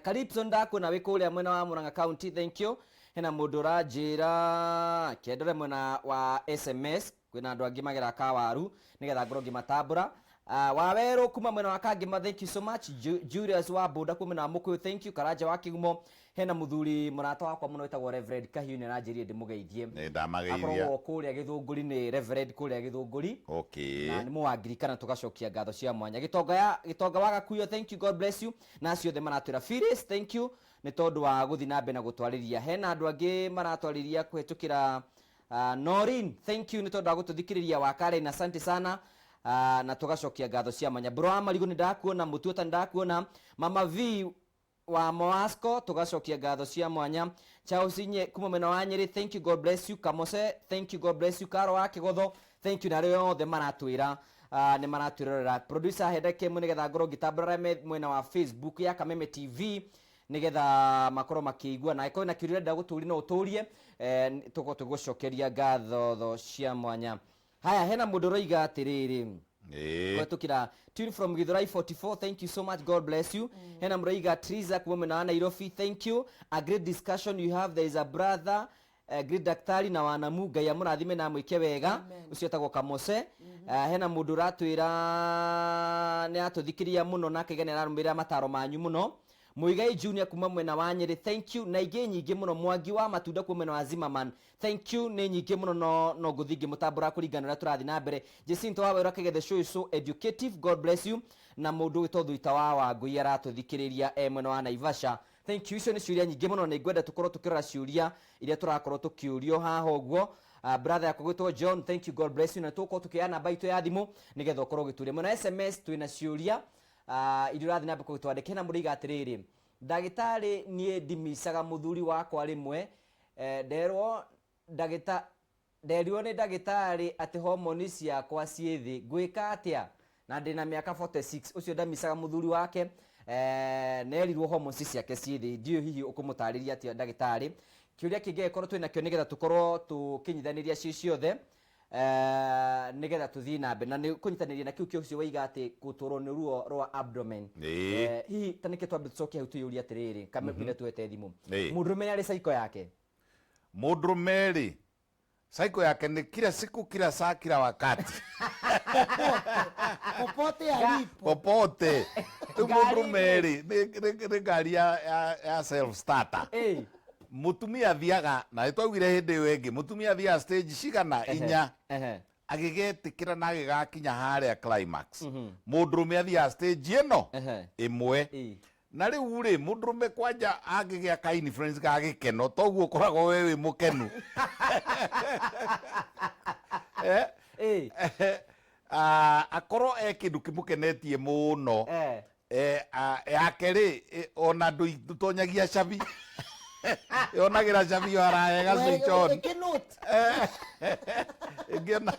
Calypso ndakuona wĩ kũrĩa mwena wa Murang'a County, thank you. Hena mũndũ ũranjĩra kĩendore mwena wa SMS, kwĩna andũ angĩ magera kawaru nĩgetha ngorwo ngĩmatambũra. Wawerũ kuma mwena wa Kangema, thank you so much. Julius wa Mbũnda kuma mwena wa Mũkũyũ, thank you. Karanja wa Kĩgumo, hena mũthuri mũrata wakwa mũno wĩtagwo Reverend Kahiũ nĩ aranjĩrire ndĩmũgeithie. Nĩ ndamageithia. Akoragwo kũrĩa Gĩthũngũri, nĩ Reverend kũrĩa Gĩthũngũri. Na nĩ mũwangirikana, tũgacokia ngatho cia mwanya. Gĩtonga ya Gĩtonga wa Gakuyo, thank you, God bless you. Na acio othe maratwĩra Phyllis, thank you nĩ tondũ wa gũthiĩ na mbere na gũtwarĩria. Hena andũ angĩ maratwarĩria kũhetũkĩra Noreen, thank you nĩ tondũ wa gũtũthikĩrĩria. Wa Karen, asante sana. Na tũgacokia ngatho cia mwanya. Mbũrũ wa Marigũ nĩ ndakuona, Mũtuota nĩ ndakuona, Mama V wa Moasco, tũgacokia ngatho cia mwanya. Charles Nye kuma mwena wa Nyĩrĩ, thank you, God bless you. Kamose, thank you, God bless you. Karo wa Kĩgotho, thank you. Na arĩa othe maratwĩra nĩ maratwĩrorera. Producer, he ndagĩka ĩmwe nĩgetha ngorwo ngĩtambũra arĩa me mwena wa Facebook ya Kameme TV nĩgetha makorwo makĩigua, na angĩkorwo na kĩũria ũrenda gũtũria no ũtũrie, tũkorwo tũgũcokeria ngatho cia mwanya. Haya, hena mũndũ ũroiga atĩrĩrĩ kũhetũkĩra Tune from Githurai 44, thank you so much, God bless you. Hena mũroiga Triza kuma mwena wa Nairobi, thank you, a great discussion you have. There is a brother, great daktari na wanamu, Ngai amũrathime na amwĩke wega. Amen. Ũcio etagwo Kamose. Hena mũndũ ũratwĩra nĩ atũthikĩria mũno na akaiga nĩ ararũmĩrĩra mataro manyu mũno. Muigai Junior kuma mwena wa Nyĩrĩ, thank you. Na ingĩ nyingĩ mũno. Mwangi wa Matunda kuma mwena wa Zimmerman, thank you. Nĩ nyingĩ mũno, no ngũthiĩ ngĩmũtambũra kũringana na ũrĩa tũrathiĩ na mbere. Jacinta wa Werũ akaiga the show is so educative, God bless you. Na mũndũ ũgĩtwo Thuita wa Wangũi aratũthikĩrĩria e mwena wa Naivasha, thank you. Icio nĩ ciũria nyingĩ mũno, nĩ ngwenda tũkorwo tũkĩrora ciũria iria tũrakorwo tũkĩũrio haha ũguo. Brother yakwa gwĩtwo John, thank you, God bless you. Na tũgũkorwo tũkĩoya namba itũ ya thimũ nĩgetha ũkorwo ũgĩtũria mwena SMS. Twĩna ciũria iria ũrathiĩ na mbere gũtwandĩkĩra. Na mũndũ atĩrĩrĩ, ndagĩtarĩ, niĩ ndimicaga mũthuri wakwa rĩmwe, nderwo ndagĩta nderirwo nĩ ndagĩtarĩ atĩ homoni ciakwa ciĩ thĩ, ngwĩka atĩa na ndĩna mĩaka 46? Ũcio ndamicaga mũthuri wake, nerirwo hormones ciake ciĩ thĩ. Ndiũĩ hihi ũkũmũtarĩria atĩa ndagĩtarĩ. Kĩũria kĩngĩ angĩkorwo twĩ nakĩo nĩgetha tũkorwo tũkĩnyithanĩria ciĩ ciothe, nĩgetha tũthiĩ na mbere na nĩ kũnyitanĩria na kĩu kĩũcio waiga atĩ gũtũrwo nĩ ruo rwa abdomen. Hihi ta nĩkĩ twambe tũcoke hau twĩyũrie atĩrĩrĩ, kameme tuete thimũ, mũndũrũme nĩ arĩ cycle yake? Mũndũrũme rĩ, cycle yake nĩ kila siku, kila saa, kila wakati. Popote alipo. Popote. Rĩu Ngari. Mũndũrũme rĩ, nĩ ngari ya self starter. Mũtumia athiaga, na nĩ twaugire hĩndĩ ĩyo ĩngĩ, mũtumia athiaga stage cigana? Inya. Agĩgetĩkĩra na agĩgakinya harĩa climax. Mũndũrũme athiaga stage ĩno ĩmwe. Na rĩu rĩ, mũndũrũme kwanja angĩgĩa ka influence ga gĩkeno, toguo ũkoragwo we wĩ mũkenu. Akorwo e kĩndũ kĩmũkenetie mũno. Yake rĩ, ona ndũtonyagia cabi, yonagĩra cabi o haraya, ĩga switch on. Ĩkĩnote. Ĩngĩona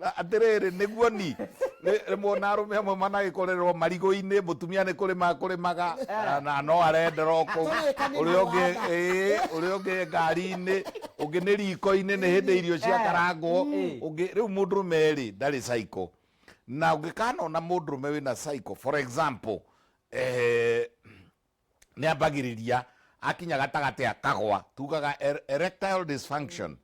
atĩrĩrĩ, nĩguo ni rĩmwe ona arũme amwe managĩkorerwo marigũ-inĩ, mũtumia nĩ kũrĩma kũrĩmaga na no arendera o kũu. Tũrĩkanĩrio. Ũrĩa ũngĩ Watha. Ũrĩa ũngĩ ngari-inĩ, ũngĩ nĩ riko-inĩ, nĩ hĩndĩ irio ciakarangwo. Ũngĩ rĩu mũndũrũme rĩ, ndarĩ cycle. Na ũngĩkanona mũndũrũme wĩna cycle, for example, nĩ ambagĩrĩria, akinya gatagatĩ akagwa, tugaga erectile dysfunction,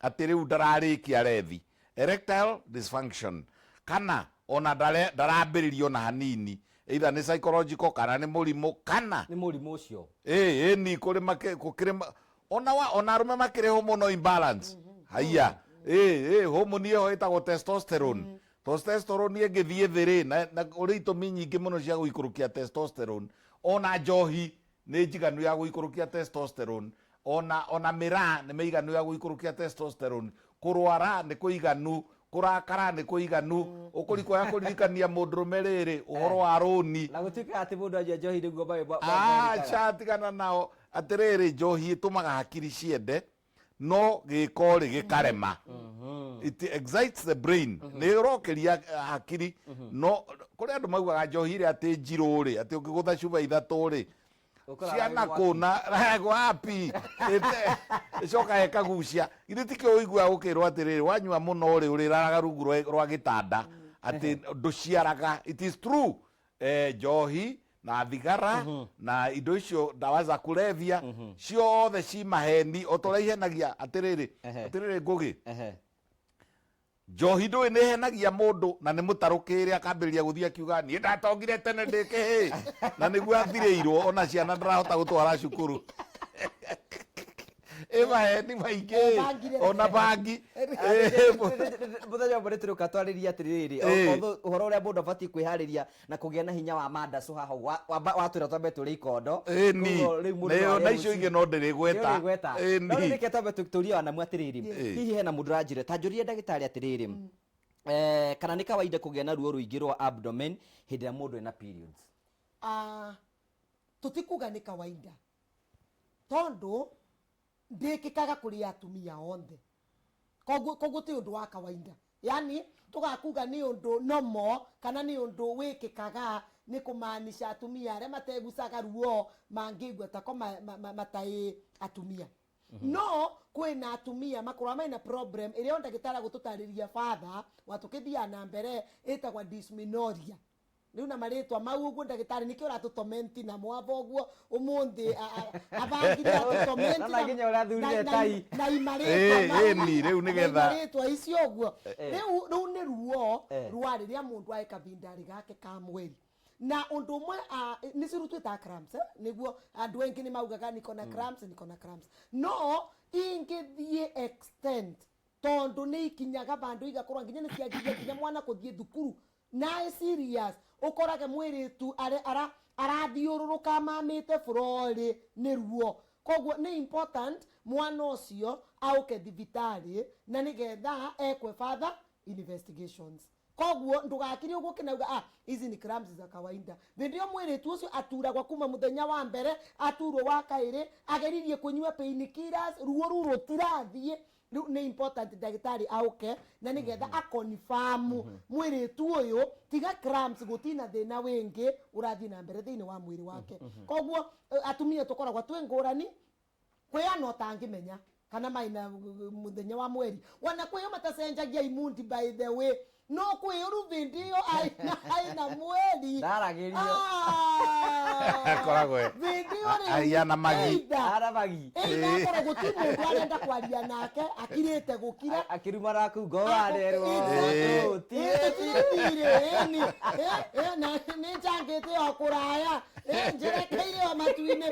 atĩ rĩu ndararĩkia rethi, erectile dysfunction, kana ona ndarambĩrĩria ona hanini, either nĩ psychological kana nĩ mũrimũ kana Nĩ mũrimũ ũcio. Ĩĩ, ĩni kũrĩ gũkĩrĩ ona wa ona arũme makĩrĩ hormonal imbalance. Haiya, ĩĩ, hormone ĩyo ĩtagwo testosterone. Testosterone ĩngĩthiĩ thĩ rĩ, na kũrĩ itũmi nyingĩ mũno cia gũikũrũkia testosterone. Ona njohi nĩ njiganu ya gũikũrũkia testosterone. Ona mĩraa nĩ mĩiganu ya gũikũrũkia testosterone. Kũrwara nĩ kũiganu, kũrakara nĩ kũiganu. Ũkũrikũya kũririkania mũndũrũme rĩrĩ ũhoro wa rũni. Na gũtuĩka atĩ mũndũ anyua njohi nĩguo Aca, tigana nao. Atĩrĩrĩ, njohi ĩtũmaga hakiri ciende, no gĩko rĩ gĩkarema. It excites the brain, nĩ ĩrokĩria hakiri, no kũrĩ andũ maugaga njohi ĩrĩa atĩ njirũ rĩ, atĩ ũngĩgũtha cuba ithatũ rĩ, Ũkoraga ciana wĩ mwaki. Kũna wapi ĩcokaga ĩkagucia. Githĩ tikĩo ũiguaga gũkĩrwo atĩrĩrĩ, wanyua mũno rĩ, ũrĩraraga rungu rwa gĩtanda, atĩ ndũciaraga? It is true. Njohi. Na thigara na indo icio, ndawa za kulevya ciothe ci maheni o ta ũrĩa ihenagia atĩrĩrĩ. Atĩrĩrĩ, Ngũgĩ, njohi ndũĩ nĩ ĩhenagia mũndũ na nĩ mũtarũkĩre, akambĩrĩria gũthiĩ akiuga, "Niĩ ndatongire tene ndĩ kĩhĩ," na nĩguo athirĩirwo, ona ciana ndarahota gũtwara cukuru. Ĩ maheni maingĩ. Bangire. Ona bangi. Mũthenya ũmwe nĩ tũrĩũka twarĩrie atĩrĩrĩ, ũhoro ũrĩa mũndũ abatiĩ kwĩharĩria na kũgĩa na hinya wa mandacũ haha watwĩra twambe tũrĩ ikondo. Ĩni. Koguo rĩu mũndũ Nayo no arĩe na icio rũcinĩ. ingĩ no ndĩrĩgweta. Nĩũrĩgweta. Ĩni. No rĩu reke twambe tũrie wanamu atĩrĩrĩ, hihi hena mũndũ ũranjĩra ta njũrie ndagĩtarĩ atĩrĩrĩ, kana nĩ kawaida kũgĩa na ruo rũingĩ rwa abdomen hĩndĩ ĩrĩa mũndũ ena periods? Ah, tũtikuga nĩ kawaida, tondũ ndĩkĩkaga kũrĩ atumia othe, koguo ti ũndũ wa kawaida, yani tũgakuga nĩ ũndũ nomo kana nĩ ũndũ wĩkĩkaga, nĩ kũmaanisha atumia arĩa mategucaga ruo mangĩigua tako mataĩ atumia. No kwĩna atumia makoragwo mena problem ĩrĩa o ndagĩtarĩ agũtũtarĩria father watũkĩthiaga na mbere, ĩtagwa dysmenorrhea. Rĩu na marĩtwa mau ũguo, ndagĩtarĩ, nĩkĩo ũratũtomenti namo aba ũguo ũmũthĩ abangire atũtomenti. Na nginya ũrathurire tai. Na imarĩtwa mau. Ĩni, rĩu nĩgetha- Na imarĩtwa icio ũguo. Rĩu nĩ ruo rwa rĩrĩa mũndũ aĩ kavindarĩ gake ka mweri, na ũndũ ũmwe nĩ ciru twĩtaga cramps, eh? Nĩguo andũ aingĩ nĩ maugaga, "Niko na cramps, niko na cramps," no ingĩthiĩ extent, tondũ nĩ ikinyaga vandũ igakorwo nginya nĩ ciagiria nginya mwana kũthiĩ thukuru na ĩ serious, ũkorage mwĩrĩtu ara arathiũrũrũka mamĩte bũrorĩ nĩ ruo. Koguo nĩ important mwana ũcio auke thibitarĩ na nĩgetha ekwe further investigations. Koguo ndũgakire ũguo ũkĩnauga, "Ah, hizi ni cramps za kawaida." Hĩndĩ ĩyo mwĩrĩtu ũcio aturagwa kuma mũthenya wa mbere, aturwo wa kaĩrĩ, ageririe kũnyua painkillers, ruo rũu rũtirathiĩ. Rĩu nĩ important ndagĩtarĩ auke na nĩgetha akonfamu mwĩrĩtu ũyũ tiga cramps gũtina thĩna wĩngĩ ũrathiĩ na mbere thĩinĩ wa mwĩrĩ wake. Koguo atumia tũkoragwa twĩ ngũrani, kwĩ ana ũtangĩmenya kana maina mũthenya wa mweri, wana kwĩyo matacenjagia imundi. By the way, no kwĩyo rĩu vĩndĩ ĩyo aina mweri. Ndaragĩrio. Ah! Akoragwo vĩndĩ ĩyo rĩu ahiana magi. Aramagi. Either akorwo gũti mũndũ arenda kwaria nake, akirĩte gũkira. Akĩrumana kũu ngowarerwo. Tũtirĩ na nĩ njangĩte o kũraya, njerekeire o matu-inĩ.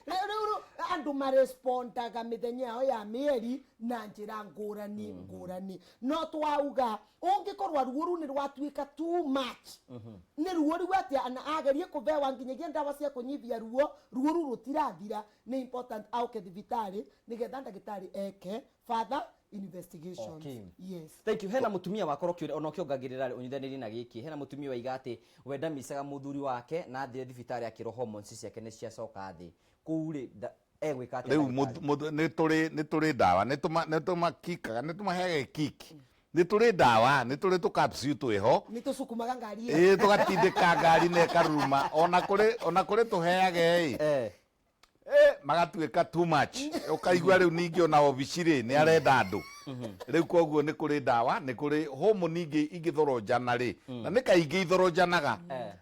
Rĩu andũ marespondaga mĩthenya yao ya mĩeri na njĩra ngũrani ngũrani, no twauga ũngĩkorwo ruo rũu nĩ rwatuĩka too much, nĩ ruo rĩu atĩa na agerie kũbewa nginyagia ndawa cia kũnyihia ruo, ruo rũu rũtirathira, nĩ important auke thibitarĩ nĩgetha ndagĩtarĩ eke further investigations. Yes. Thank you. Hena mutumia wakorwo ũkĩũria ona ũkĩongagĩrĩra ũnyithanĩrie na gĩkĩ, hena mutumia waiga atĩ we ndamicaga mũthuri wake na athire thibitarĩ akĩrwo hormones ciake nĩ ciacoka thĩ. Kũu rĩ, egwĩka atĩa, Rĩu ndagĩtarĩ? Nĩ tũrĩ ndawa, nĩ tũmakikaga, nĩ tũmaheaga kiki, nĩ tũrĩ ndawa, nĩ tũrĩ tũcapsule twĩho. Nĩ tũcukumaga ngari ĩyo. Ĩ, tũgatindĩka ngari na ĩkaruruma. Ona kũrĩ tũheage ĩ magatuĩka too much, ũkaigua rĩu ningĩ ona obici rĩ nĩ arenda andũ rĩu. Koguo nĩ kũrĩ ndawa, nĩ kũrĩ homoni ingĩ ingĩthoronjana rĩ, na nĩ kaingĩ ithoronjanaga.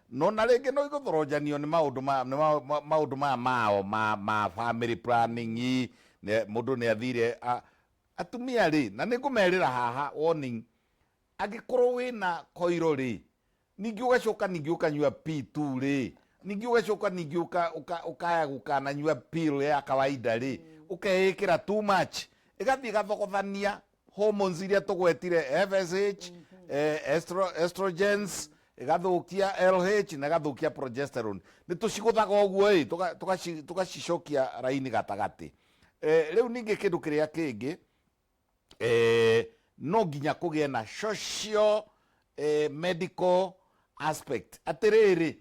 No na rĩngĩ no igũthoronjanio nĩ maũndũ ma nĩ maũndũ maya mao ma family planning. Mũndũ nĩ athire atumia rĩ, na nĩ ngũmerĩra haha warning, angĩkorwo wĩna koiro rĩ, ningĩ ũgacoka ningĩ ũkanyua P2 rĩ, ningĩ ũgacoka ningĩ ũkaya gũkananyua pill ya kawaida rĩ, ũkeĩkĩra too much, ĩgathiĩ ĩgathogothania hormones iria tũgwetire, FSH, estrogens, ĩgathũkia LH na ĩgathũkia progesterone. Nĩ tũcigũthaga ũguo ĩ, tũgacicokia raini gatagatĩ. Rĩu ningĩ kĩndũ kĩrĩa kĩngĩ, no nginya kũgĩe na social medical aspect, atĩrĩrĩ,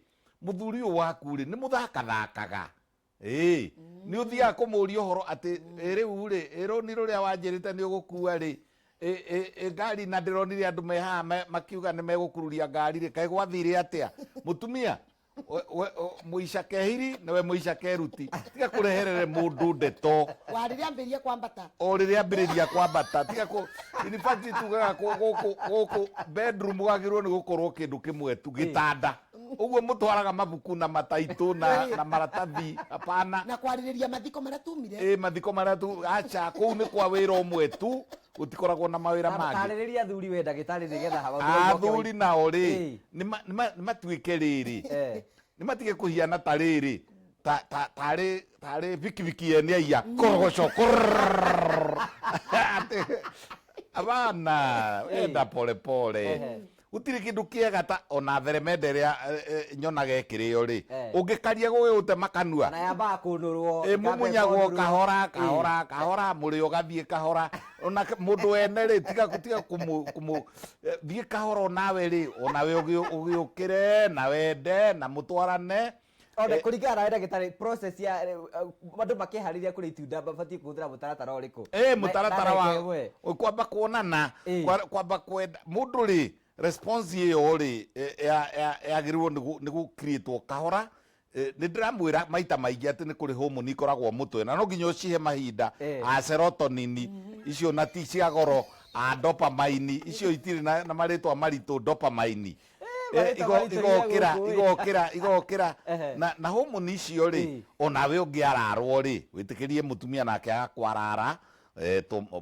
mũthuri ũyũ waku rĩ, nĩ mũthakathakaga ĩĩ, nĩ ũthiaga kũmũria ũhoro atĩ ĩ, rĩu rĩ, ĩ rũni rũrĩa wanjĩrĩte nĩ ũgũkua rĩ, ĩ ngari, na ndĩronire andũ me haha makiuga nĩ megũkururia ngari rĩ, kaĩ gwathire atĩa? Mũtumia mũica kehiri nĩwe mũica keruti, tiga kũreherere mũndũ ndeto. Wa rĩrĩa ambĩrie kwambata. O rĩrĩa ambĩrĩria kwambata, tiga kũ. In fact, tugaga gũkũ bedroom wagĩrĩirwo nĩ gũkorwo kĩndũ kĩmwe tu, gĩtanda. Ũguo mũtwaraga mabuku na mataitũ na maratathi, hapana. Na kwarĩrĩria mathiko marĩa tumire. Ĩ mathiko marĩa tu, aca, kũu nĩ kwa wĩra ũmwe tu, gũtikoragwo na mawĩra mangĩ. Tarĩrĩria athuri we ndagĩtarĩ nĩgetha maũndũ mau moke. Athuri nao rĩ, nĩ matuĩke rĩrĩ, nĩ matige kũhiana ta rĩrĩ ta tarĩ tarĩ bikibiki yene aiya korogoco korrrr. Atĩ, abana enda pole pole. Gũtirĩ kĩndũ kĩega ta ona theremende ĩrĩa nyonaga ĩkĩrĩo rĩ, ũngĩkaria gũgĩgũtema kanua. Na yambaga kũnũrwo. Ĩ mumunyagwo kahora kahora kahora, mũrĩo ũgathiĩ kahora. Ona mũndũ wene rĩ, tiga kũmũ thiĩ kahora onawe rĩ, onawe ũgĩũkĩre na wende na mũtwarane. Ona kũringana nawe ndagĩtarĩ, process ya andũ makĩharĩria kũrĩa itunda mabatiĩ kũhũthĩra mũtaratara ũrĩkũ? Mũtaratara Na wa ndagĩka ĩmwe. Kwamba kuonana, kwamba kwenda mũndũ rĩ, response ĩyo rĩ, yagĩrĩirwo nĩ gũ-create-wo kahora. Nĩ ndĩramwĩra maita maingĩ atĩ nĩ kũrĩ hormone ikoragwo mũtwe na no nginya ũcihe mahinda. A serotonin icio na ti cia goro, a dopamine icio itirĩ na marĩtwa maritũ, dopamine. Marĩtwa maritũ nginya gũkũ, ĩ. Igokĩra. Na hormone icio rĩ, onawe ũngĩararwo rĩ, wĩtĩkĩrie mũtumia nake agakwarara,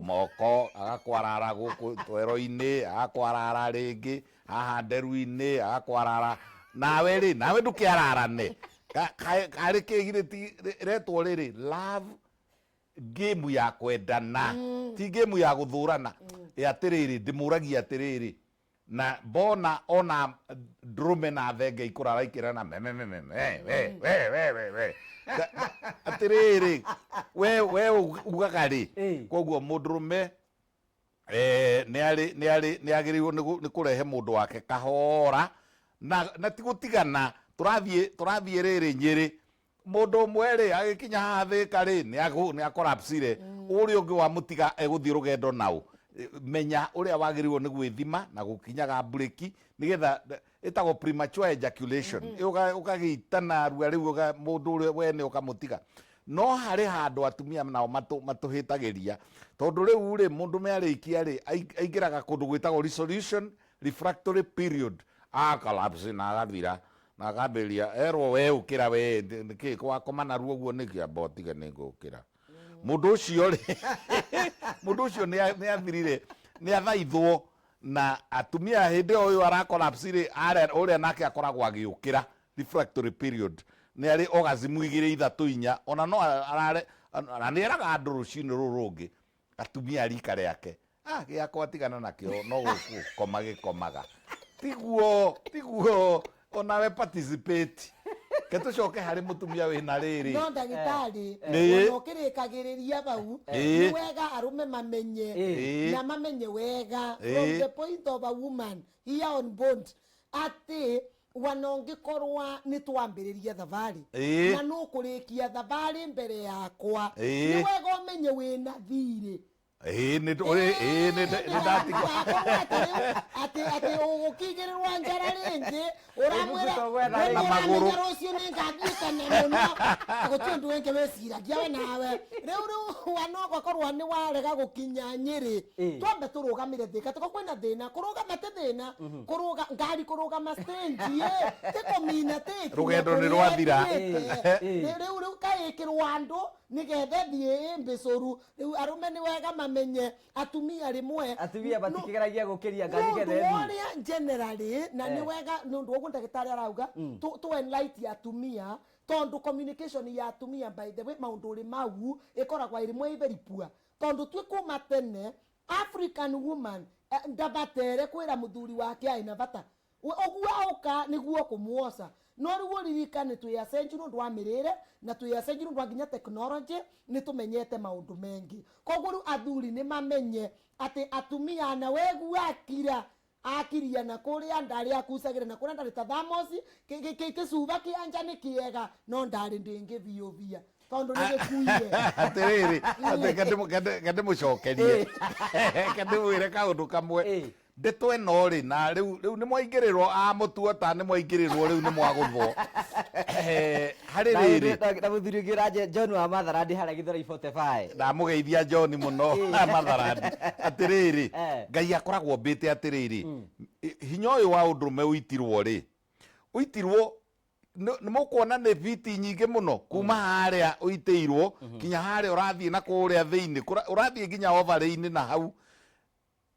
moko agakwarara gũkũ twero-inĩ, agakwarara rĩngĩ haha nderu-inĩ, agakwarara nawe rĩ, nawe ndũkĩararane. Karĩ kĩ githĩ ti retwo rĩrĩ love game ya kwendana, ti game ya gũthũrana. Ĩ atĩrĩrĩ, ndĩmũragia atĩrĩrĩ, na mbona ona ndũrũme na thenge ikũrara ikĩrana me me me me me we we we we we. Atĩrĩrĩ, we ugaga rĩ? Koguo mũndũrũme, nĩ agĩrĩirwo nĩ kũrehe mũndũ wake kahora na ti gũtigana. Tũrathiĩ rĩrĩ Nyĩrĩ, mũndũ ũmwe rĩ agĩkinya haha Thĩka rĩ, nĩ akorapsire, ũrĩa ũngĩ wamũtiga egũthiĩ rũgendo naũ. Menya ũrĩa wagĩrĩirwo nĩ gwĩthima na gũkinyaga mburĩki nĩgetha ĩtagwo premature ejaculation. Ũkagĩita narua rĩu mũndũ ũrĩa wene ũkamũtiga. No harĩ handũ atumia nao matũhĩtagĩria, tondũ rĩu rĩ mũndũ me arĩkia rĩ, aingĩraga kũndũ gwĩtagwo resolution refractory period, a collapse na agathira na akambĩrĩria erwo we ũkĩra we nĩkĩ wakoma narua ũguo nĩkĩ, amba ũtige nĩ ngũkĩra. Mũndũ ũcio rĩ, mũndũ ũcio nĩ athirire, nĩ athaithwo na atumia. Hĩndĩ ĩyo ũyũ ara collapse rĩ, ũrĩa nake akoragwo agĩũkĩra refractory period, nĩ arĩ orgasm igĩrĩ ithatũ inya, ona no arare na nĩ eraga andũ rũcinĩ rũrũ rũngĩ atumia a rika rĩake, ah, gĩakwa tigana nakĩo, no gũkoma gĩkomaga. Tiguo onawe participate. Ke tũcoke harĩ mũtumia wĩna rĩrĩ. No ndagĩtarĩ, ona ũkĩrĩkagĩrĩria bau, nĩ wega arũme mamenye na mamenye wega from the point of a woman here on board atĩ wana ũngĩkorwa nĩ twambĩrĩria thabarĩ na nũkũrĩkia thabarĩ mbere yakwa, nĩ wega ũmenye wĩna thirĩ. Ĩĩ, nĩ ndatigwo. Atĩ ũgũkigĩrĩrwo njara rĩngĩ ũramwĩra Ĩĩ, gwetha rĩngĩ. Na magũrũ. Ũramenya rũciũ nĩ ngathiĩ tene mũno, gũtirĩ ũndũ wĩngĩ wĩciragia we nawe rĩu wana ũgakorwo nĩ warega gũkinya Nyĩrĩ. Twambe tũrũgamĩre Thĩka tũko kwĩna thĩna kũrũgama ti thĩna, kũrũga ngari kũrũgama stage ĩ ti kũmina ti ĩkinye Rũgendo nĩ kũrĩa rwathira. ĩthiĩte. Rĩu kaĩkĩrwo andũ nĩgetha ĩthiĩ ĩ mbĩcũru. Rĩu arũme nĩ wega mamenye atumia rĩmwe Atumia matikĩgeragia gũkĩria ngari nĩ getha ũndũ ĩthiĩ. ũrĩa generally na nĩ wega nĩ ũndũ ũguo ndagĩtarĩ arauga tu enlight atumia, tondũ communication ya atumia, by the way, maũndũ ũrĩ mau ĩkoragwo ĩrĩ mwe very poor, tondũ twĩ kuma tene African woman, ndabatere kwĩra mũthuri wake aĩ na bata ũguo auka nĩguo kũmuoca. No rĩu ũririkane twĩ a century ũndũ wa mĩrĩre na twĩ a century ũndũ wa nginya technology, nĩ tũmenyete maũndũ mengĩ. Koguo rĩu athuri nĩ mamenye atĩ atumia na wegua akira akiria na kũrĩa ndarĩ akucagĩra na kũrĩa ndarĩ ta thamosi kĩcuba kĩa nja nĩ kĩega no ndarĩ ndĩngĩ biũ bia tondũ nĩ gĩkuire. Atĩrĩrĩ, atĩ kende mũcokerie, kende mwĩre kaũndũ kamwe. Ndeto ĩno rĩ, na rĩu nĩ mwaingĩrĩrwo a mũtuo ta nĩ mwaingĩrĩrwo rĩu nĩ mwagũthwo. Harĩ rĩrĩ Na mũthuri ũngĩ ũranje John wa Matharandi harĩa Githurai 45. Ndamũgeithia John mũno Matharandi. Atĩrĩrĩ, Ngai akoragwo mbĩte atĩrĩrĩ, hinya ũyũ wa ũndũrũme ũitirwo rĩ, Ũitirwo nĩ mũkuona nĩ biti nyingĩ mũno kuma harĩa ũitĩirwo kinya harĩa ũrathiĩ na kũrĩa thĩinĩ, ũrathiĩ nginya ovary-inĩ na hau.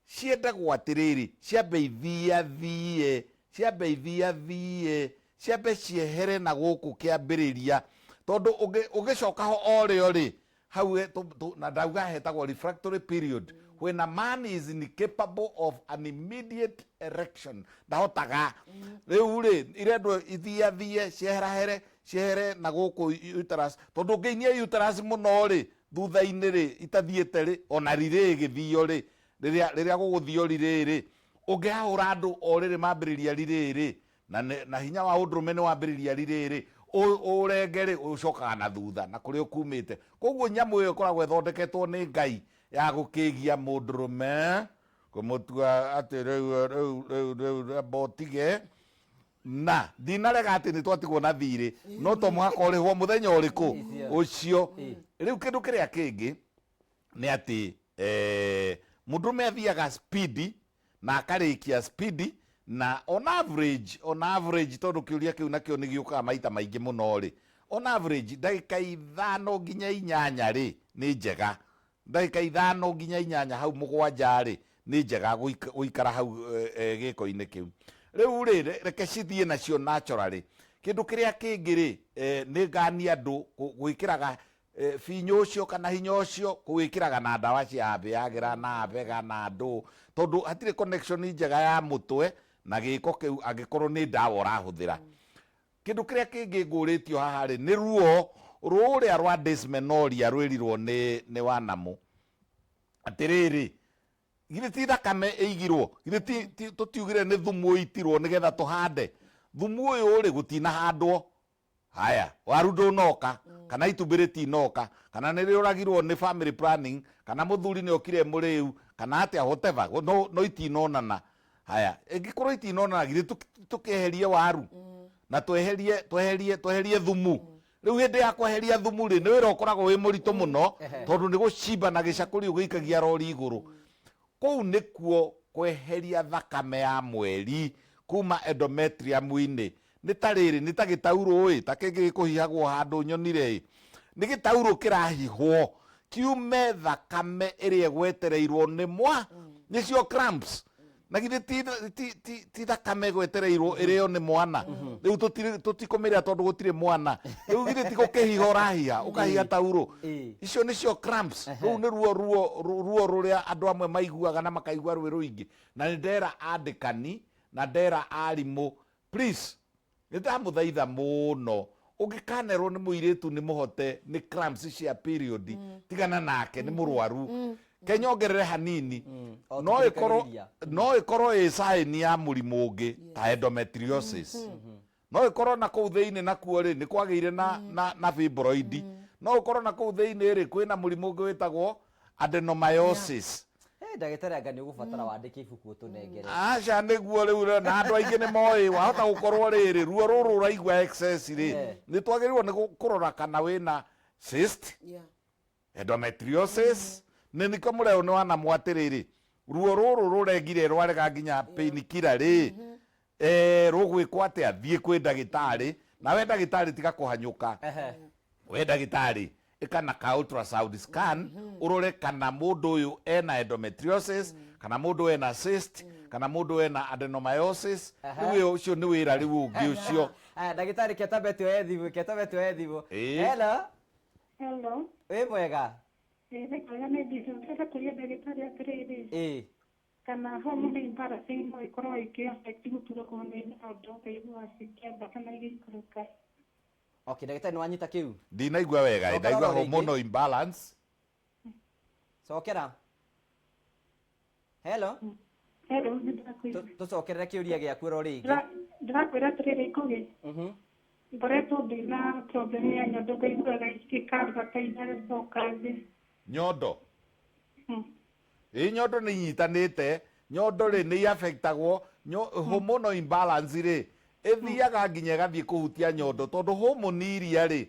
Ciendagwo atĩrĩrĩ, ciambe ithiathiĩ, ciambe ithiathiĩ, ciambe ciehere na gũkũ kĩambĩrĩria, tondũ ũngĩcoka ho o rĩo rĩ, hau na ndauga hetagwo refractory period, when a man is incapable of an immediate erection, ndahotaga. Rĩu rĩ, irendwo ithiathiĩ, cieherahere, ciehere na gũkũ uterus, tondũ ũngĩinia uterus mũno rĩ, thutha-inĩ rĩ, itathiĩte rĩ, ona rirĩ ĩgĩthio rĩ, rĩrĩa gũgũthio rirĩ rĩ, ũngĩhahũra andũ o rĩrĩ mambĩrĩria rirĩ rĩ, na hinya wa ũndũrũme nĩ wambĩrĩria rirĩ rĩ, ũrenge rĩ, ũcokaga na thutha na kũrĩa ũkumĩte. Koguo nyamũ ĩyo ĩkoragwo ĩthondeketwo nĩ Ngai ya gũkĩgia mũndũrũme, kũmũtua atĩ rĩu rĩu rĩu rĩu amba ũtige. Na ndinarega atĩ nĩ twatigwo na thirĩ, no to mũhaka ũrĩhwo mũthenya ũrĩkũ ũcio. Rĩu kĩndũ kĩrĩa kĩngĩ nĩ atĩ mũndũrũme athiaga speed na akarĩkia speed, na on average, tondũ kĩũria kĩu nakĩo nĩ gĩũkaga maita maingĩ mũno rĩ, on average ndagĩka 5 nginya 8 rĩ, nĩ njega. Ndagĩka 5 nginya 8 hau 7 rĩ, nĩ njega gũikara hau gĩko-inĩ kĩu. Rĩu rĩ, reke cithiĩ nacio naturally. Kĩndũ kĩrĩa kĩngĩ rĩ, nĩ ngania andũ gwĩkĩraga binyũ ũcio kana hinya ũcio, kũwĩkĩraga na ndawa cia Viagra na Vega na ndũ, tondũ hatirĩ connection njega ya mũtwe na gĩko kĩu angĩkorwo nĩ ndawa ũrahũthĩra. Kĩndũ kĩrĩa kĩngĩ ngũrĩtio haha rĩ, nĩ ruo rũrĩa rwa dysmenorrhea rwĩrirwo nĩ wanamũ atĩrĩrĩ, githĩ ti thakame ĩigirwo? Githĩ tũtiugire nĩ thumu ũitirwo nĩgetha tũhande? Thumu ũyũ rĩ, gũtinahandwo. Haya, waru ndũnoka, kana itumbĩ rĩtinoka, kana nĩ rĩũragirwo nĩ family planning, kana mũthuri nĩ okire mũrĩu, kana atĩa, whatever, no itinonana. Haya, ĩngĩkorwo itinonana, githĩ tũkĩeherie waru na tweherie thumu? Rĩu hĩndĩ ya kweheria thumu rĩ, nĩ wĩra ũkoragwo wĩ mũritũ mũno, tondũ nĩ gũcimba na gĩcakũri ũgĩikagia rori igũrũ. Kũu nĩkuo kweheria thakame ya mweri kuma endometrium-inĩ. Nĩ ta rĩrĩ, nĩ ta gĩtaurũ ĩ, ta kĩngĩ gĩkũhihagwo handũ nyonire ĩ, nĩ gĩtaurũ kĩrahihwo kiume thakame ĩrĩa ĩgwetereirwo nĩ mwa, nĩcio cramps. Na githĩ ti thakame ĩgwetereirwo ĩrĩo nĩ mwana? Rĩu tũtikũmĩrĩa tondũ gũtirĩ mwana. Rĩu githĩ ti gũkĩhiha ũrahiha, ũkahiha taurũ? Icio nĩcio cramps. Rũu nĩ ruo rũrĩa andũ amwe maiguaga na makaigua rwĩ rũingĩ. Na nĩ ndera andĩkani na ndera arimũ, please, nĩ ndamũthaitha mũno, ũngĩkanerwo nĩ mũirĩtu nĩ mũhote nĩ cramps cia period, tigana nake, nĩ mũrwaru. Kenyongerere hanini. O No ĩkorwo tũkĩrĩkagĩrĩria. No ĩkorwo ĩ sign ya mũrimũ ũngĩ ta endometriosis. No ĩkorwo na kũu thĩinĩ nakuo rĩ, nĩ kwagĩire na fibroid. No ũkorwo na kũu thĩinĩ rĩ, kwĩna mũrimũ ũngĩ wĩtagwo adenomyosis. Ndagĩtarĩ, anga nĩ ũgũbatara wandĩke ibuku ũtũnengere. Aca, nĩguo rĩu na andũ aingĩ nĩ moĩ wahota gũkorwo rĩrĩ ruo rũrũ ũraigua excess rĩ, nĩ twagĩrĩirwo nĩ kũrora kana wĩna cyst, endometriosis. Nĩ nĩkĩo mũreo nĩ wanamwo atĩrĩrĩ, ruo rũrũ rũrengire rwarega nginya painkiller rĩ, rũgwĩkwo atĩa? Thiĩ kwĩ ndagĩtarĩ. Nawe ndagĩtarĩ, tiga kũhanyũka. We ndagĩtarĩ, ĩka na ka ultrasound scan, ũrore kana mũndũ ũyũ ena endometriosis, kana mũndũ ena cyst, kana mũndũ ena adenomyosis. Rĩu ĩyo ũcio nĩ wĩra rĩu ũngĩ ũcio. Aya, ndagĩtarĩ, ketambe tuoye thimũ, ketambe tuoye thimũ. Hello. Hello. Wĩ mwega? Ĩ, nĩ kwega nĩ nditũ. Ndĩrenda kũria ndagĩtarĩ atĩrĩrĩ, kana hormone imbalance no ĩkorwo ĩkĩ affect gũturwo nĩ nyondo, ũkaigua cikĩamba kana igĩikũrũka? Okay, ndagĩtarĩ, nĩ wanyita kĩu? Ndinaigua wega. Cokera Ndaigua oro rĩngĩ. Hormonal imbalance. Cokera. Hello. Hello, nĩ ndĩrakwĩra. Tũcokerere kĩũria gĩaku oro rĩngĩ. Ndĩrakwĩra atĩrĩrĩ, Ngũgĩ, ngoretwo ndĩna problem ya nyondo, ngaiguaga igĩkambata igacoka thĩ. Nyondo? Ĩ, nyondo nĩ inyitanĩte. Nyondo rĩ, nĩ iaffectagwo. Hormonal imbalance rĩ, ĩthiaga nginya ĩgathiĩ kũhutia nyondo, tondũ hormone iria rĩ,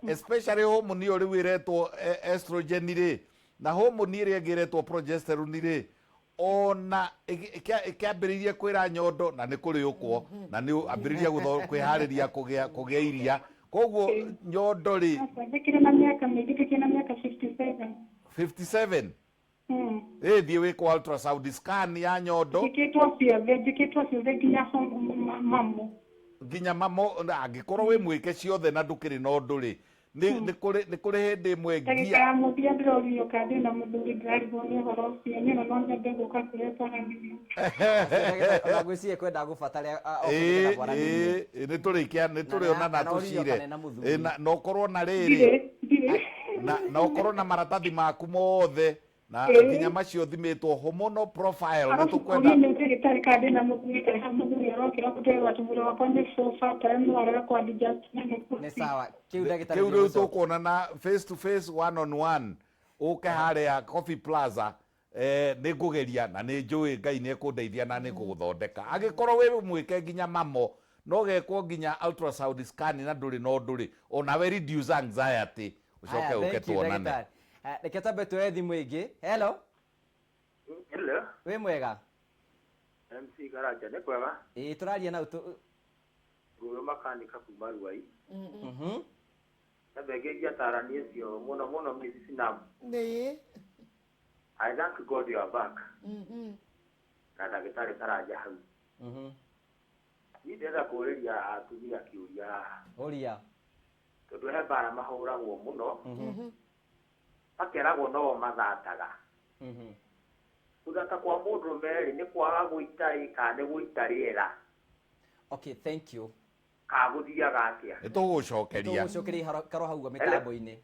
especially hormone ĩyo rĩu ĩretwo estrogen rĩ, na hormone ĩrĩa ĩngĩ ĩretwo progesterone rĩ. Ona ĩkĩambĩrĩirie kwĩra nyondo na nĩ kũrĩũkwo na nĩ ambĩrĩria kwĩharĩria kũgĩa iria, koguo nyondo rĩ. Aca, ndĩkĩrĩ na mĩaka mĩingĩ, ndĩkĩrĩ na mĩaka 57. 57? Ĩ thiĩ wĩkwo ultrasound scan ya nyondo. Njĩkĩtwo ciothe, njĩkĩtwo ciothe nginya mammo. Nginya mammo, angĩkorwo wĩ mwĩke ciothe na ndũkĩrĩ na ũndũ rĩ, nĩ kũrĩ hĩndĩ ĩmwe Ndagĩka ngia ya mũthia ndĩrorio kana ndĩna mũthuri, ndĩrarigwo nĩ ũhoro ũcio. Niĩ no nyende gũka kũrĩa twaranĩria. Ona ngwĩciria kwenda gũbatara oke nĩgetha mwaranĩrie. Ĩ nĩ tũrĩkia nĩ tũrĩonana. Kana ũrio Tũcire. kana ena mũthuri. Ĩ, na ũkorwo na rĩrĩ. Ndirĩ, ndirĩ. Na ũkorwo na maratathi maku mothe na nginya macio thimĩtwo hormonal profile nĩ Arabu tũkwenda. kũria nĩ ndagĩtarĩ kana ndĩna mũthuri, kana ha mũthuri arokĩra kũndĩrwo atĩ mwĩrĩ wakwa nĩ so fertile, no arega kũ adjust na Nĩ sawa, kĩu ndagĩtarĩ Kĩu rĩu nĩegũcokia. Tũkuonana face to face, one on one, ũke harĩa Coffee Plaza. Nĩ ngũgeria na nĩ njũĩ Ngai nĩ ekũndeithia na nĩ ngũgũthondeka. Angĩkorwo wĩ mwĩke nginya mammo no gekwo nginya ultrasound scan na ndũrĩ na ũndũ rĩ, onawe reduce anxiety, ũcoke Aya, ũke thank you, tuonane. ndagĩtarĩ. Reke twambe tuoe thimũ ĩngĩ. Hello. Hello. Wĩ mwega? MC Karanja, nĩ kwega? Ĩ, tũraria nau Ngũyũ makanika kuma Ruai. Na ngeithia atarani acio mũno mũno Mrs. Nam. Nĩ. I thank God you are back. Na ndagĩtarĩ Karanja hau. Niĩ ndĩrenda kũũrĩria atumia kĩũria haha. Ũria. Tondũ he mbara mahũragwo mũno. Makeragwo no mathataga. Gũthata kwa mũndũrũme rĩ, nĩ kwaga gũita ĩ kana nĩ gũita rĩera? Okay, thank you. Kana gũthiaga atĩa? Nĩ tũgũcokeria. Tũgũcokeria karo hau ũguo mĩtambo-inĩ.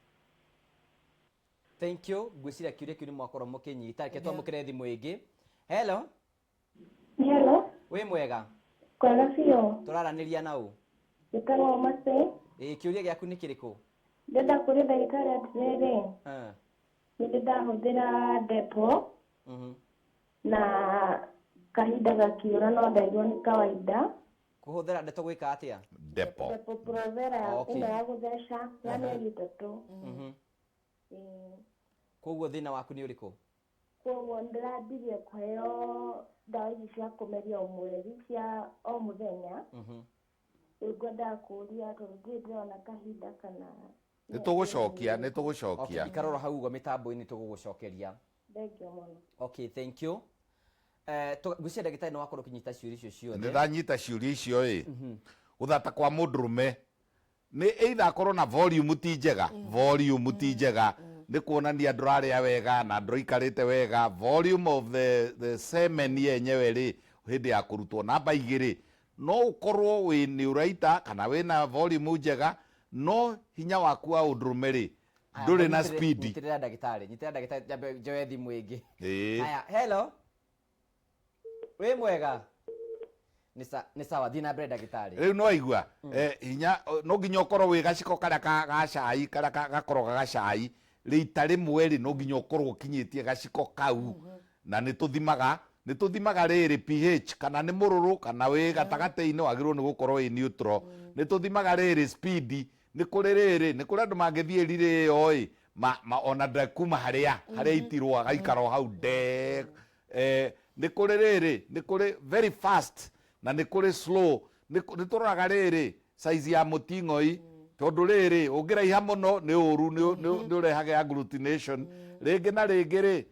Thank you. Ngwĩciria kĩũria kĩu nĩ mwakorwo mũkĩnyita. Reke twamũkĩre thimũ ĩngĩ. Hello. Hello. Wĩ mwega? Kwega biũ. Tũraranĩria na ũ? Njĩtagwo Mercy. Ĩ, kĩũria gĩaku nĩ kĩrĩkũ? Ndĩrenda kũria ndagĩtarĩ atĩrĩrĩ, nĩ ndĩ ndahũthĩra depo na kahinda gakiũra, no ndaigua nĩ kawaida. Kũhũthĩra ndeto gwĩka atĩa? Depo. Depo Provera. Ĩno ya gũtheca ya mĩeri 3. Ĩĩ. Koguo thĩna waku nĩ ũrĩkũ? Koguo ndĩrambirie kũheo ndawa ici cia kũmeria o mweri cia o mũthenya. Rĩu ngwendaga kũũria tondũ ndirĩ ndĩrona kahinda kana. Nĩ tũgũcokia, nĩ tũgũcokia. Okay, ikarora hau ũguo mĩtambo-inĩ, tũgũgũcokeria. Thank you mũno. Okay, thank you. Ngwĩciria ndagĩtarĩ nĩ wakorwo ũkĩnyita ciũria icio Nĩ ciothe. ndanyita ciũria icio. Ĩ, gũthata kwa mũndũrũme nĩ either akorwo na volume ti njega. Volume ti njega nĩ kuonania ndũrarĩa wega na ndũikarĩte wega. Volume of the semen yenyewe rĩ, hĩndĩ ya kũrutwo. Namba 2, no ũkorwo wĩ nĩ ũraita kana wĩna volume njega, no hinya waku wa ũndũrũme rĩ, Aya, ndũrĩ na speed. Nyitĩrĩra ndagĩtarĩ, nyitĩrĩra ndagĩtarĩ, njambe njoe thimũ ĩngĩ. Ĩĩ. Haya, hello, wĩ mwega? Nĩ sawa, thiĩ na mbere, ndagĩtarĩ. Rĩu no aigua hinya no nginya ũkorwo wĩ gaciko karĩa ga cai, karĩa gakoroga gacai rita rĩmwe rĩ, no nginya ũkorwo ũkinyĩtie gaciko kau. Na nĩ tũthimaga rĩrĩ pH, kana nĩ mũrũrũ kana wĩ gatagatĩ-inĩ, wagĩrĩirwo nĩ gũkorwo wĩ neutral. Nĩ tũthimaga rĩrĩ speed. Nĩ kũrĩ rĩrĩ, nĩ kũrĩ andũ mangĩthiĩ rirĩ ĩyo ĩ ma ona ndekuma harĩa itirwo, agaikara o hau nde. Nĩ kũrĩ rĩrĩ, nĩ kũrĩ very fast na nĩ kũrĩ slow. Nĩ tũroraga rĩrĩ size ya mũting'oi, tondũ rĩrĩ ũngĩraiha mũno nĩ ũru, nĩ ũrehage agglutination rĩngĩ na rĩngĩ rĩ.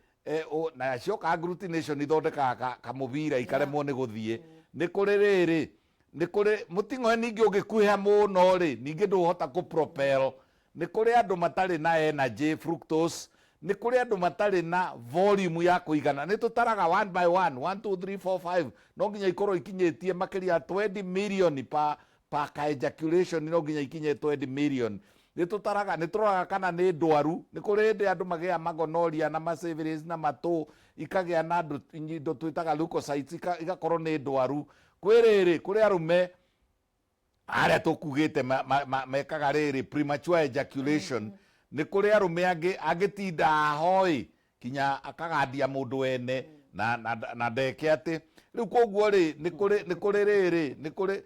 Na cioka agglutination ithondekaga kamũbira ikaremwo nĩ gũthiĩ. Nĩ kũrĩ rĩrĩ, nĩ kũrĩ mũting'oe ningĩ ũngĩkuhĩha mũno rĩ, ningĩ ndũhota kũ propel. Nĩ kũrĩ andũ matarĩ na energy, fructose. Nĩ kũrĩ andũ matarĩ na volume ya kũigana. Nĩ tũtaraga one by one, 1 2 3 4 5, no nginya ikorwo ikinyĩtie makĩria ya 20 million per ka ejaculation, no nginya ikinye 20 million. Nĩ tũtaraga, nĩ tũroraga kana nĩ ndwaru. Nĩ kũrĩ hĩndĩ andũ magĩa magonoria na masyphilis na matũ ikagĩa na indo twĩtaga leukocytes, igakorwo nĩ ndwaru. Kwĩ rĩrĩ, kũrĩ arũme arĩa tũkugĩte mekaga rĩrĩ premature ejaculation. Nĩ kũrĩ arũme angĩ angĩtinda ahoĩ kinya akagandia mũndũ wene na ndeke atĩ rĩu. Koguo rĩ, nĩ kũrĩ rĩrĩ, nĩ kũrĩ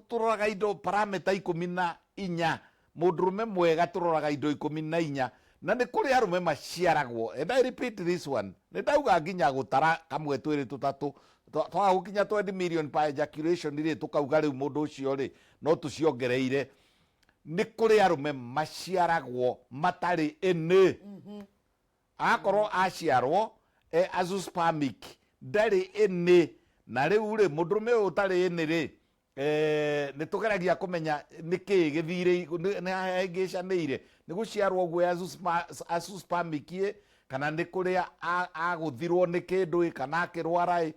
tũroraga indo parameter 14. Mũndũrũme mwega tũroraga indo 14. Na nĩ kũrĩ arũme maciaragwo, and I repeat this one, nĩ ndauga nginya gũtara kamwe twĩrĩ tũtatũ, twaga gũkinya 20 million per ejaculation rĩ, tũkauga rĩu mũndũ ũcio rĩ, no tũciongereire. Nĩ kũrĩ arũme maciaragwo matarĩ ĩnĩ. Akorwo aciarwo e azoospermic, ndarĩ ĩnĩ. Na rĩu rĩ, mũndũrũme ũyũ ũtarĩ ĩnĩ rĩ, nĩ tũgeragia kũmenya nĩ kĩĩ gĩthire, nĩ hahĩngĩcanĩire, nĩ gũciarwo ũguo e azoospermic ĩ, kana nĩ kũrĩa agũthirwo nĩ kĩndũ ĩ, kana akĩrwara ĩ.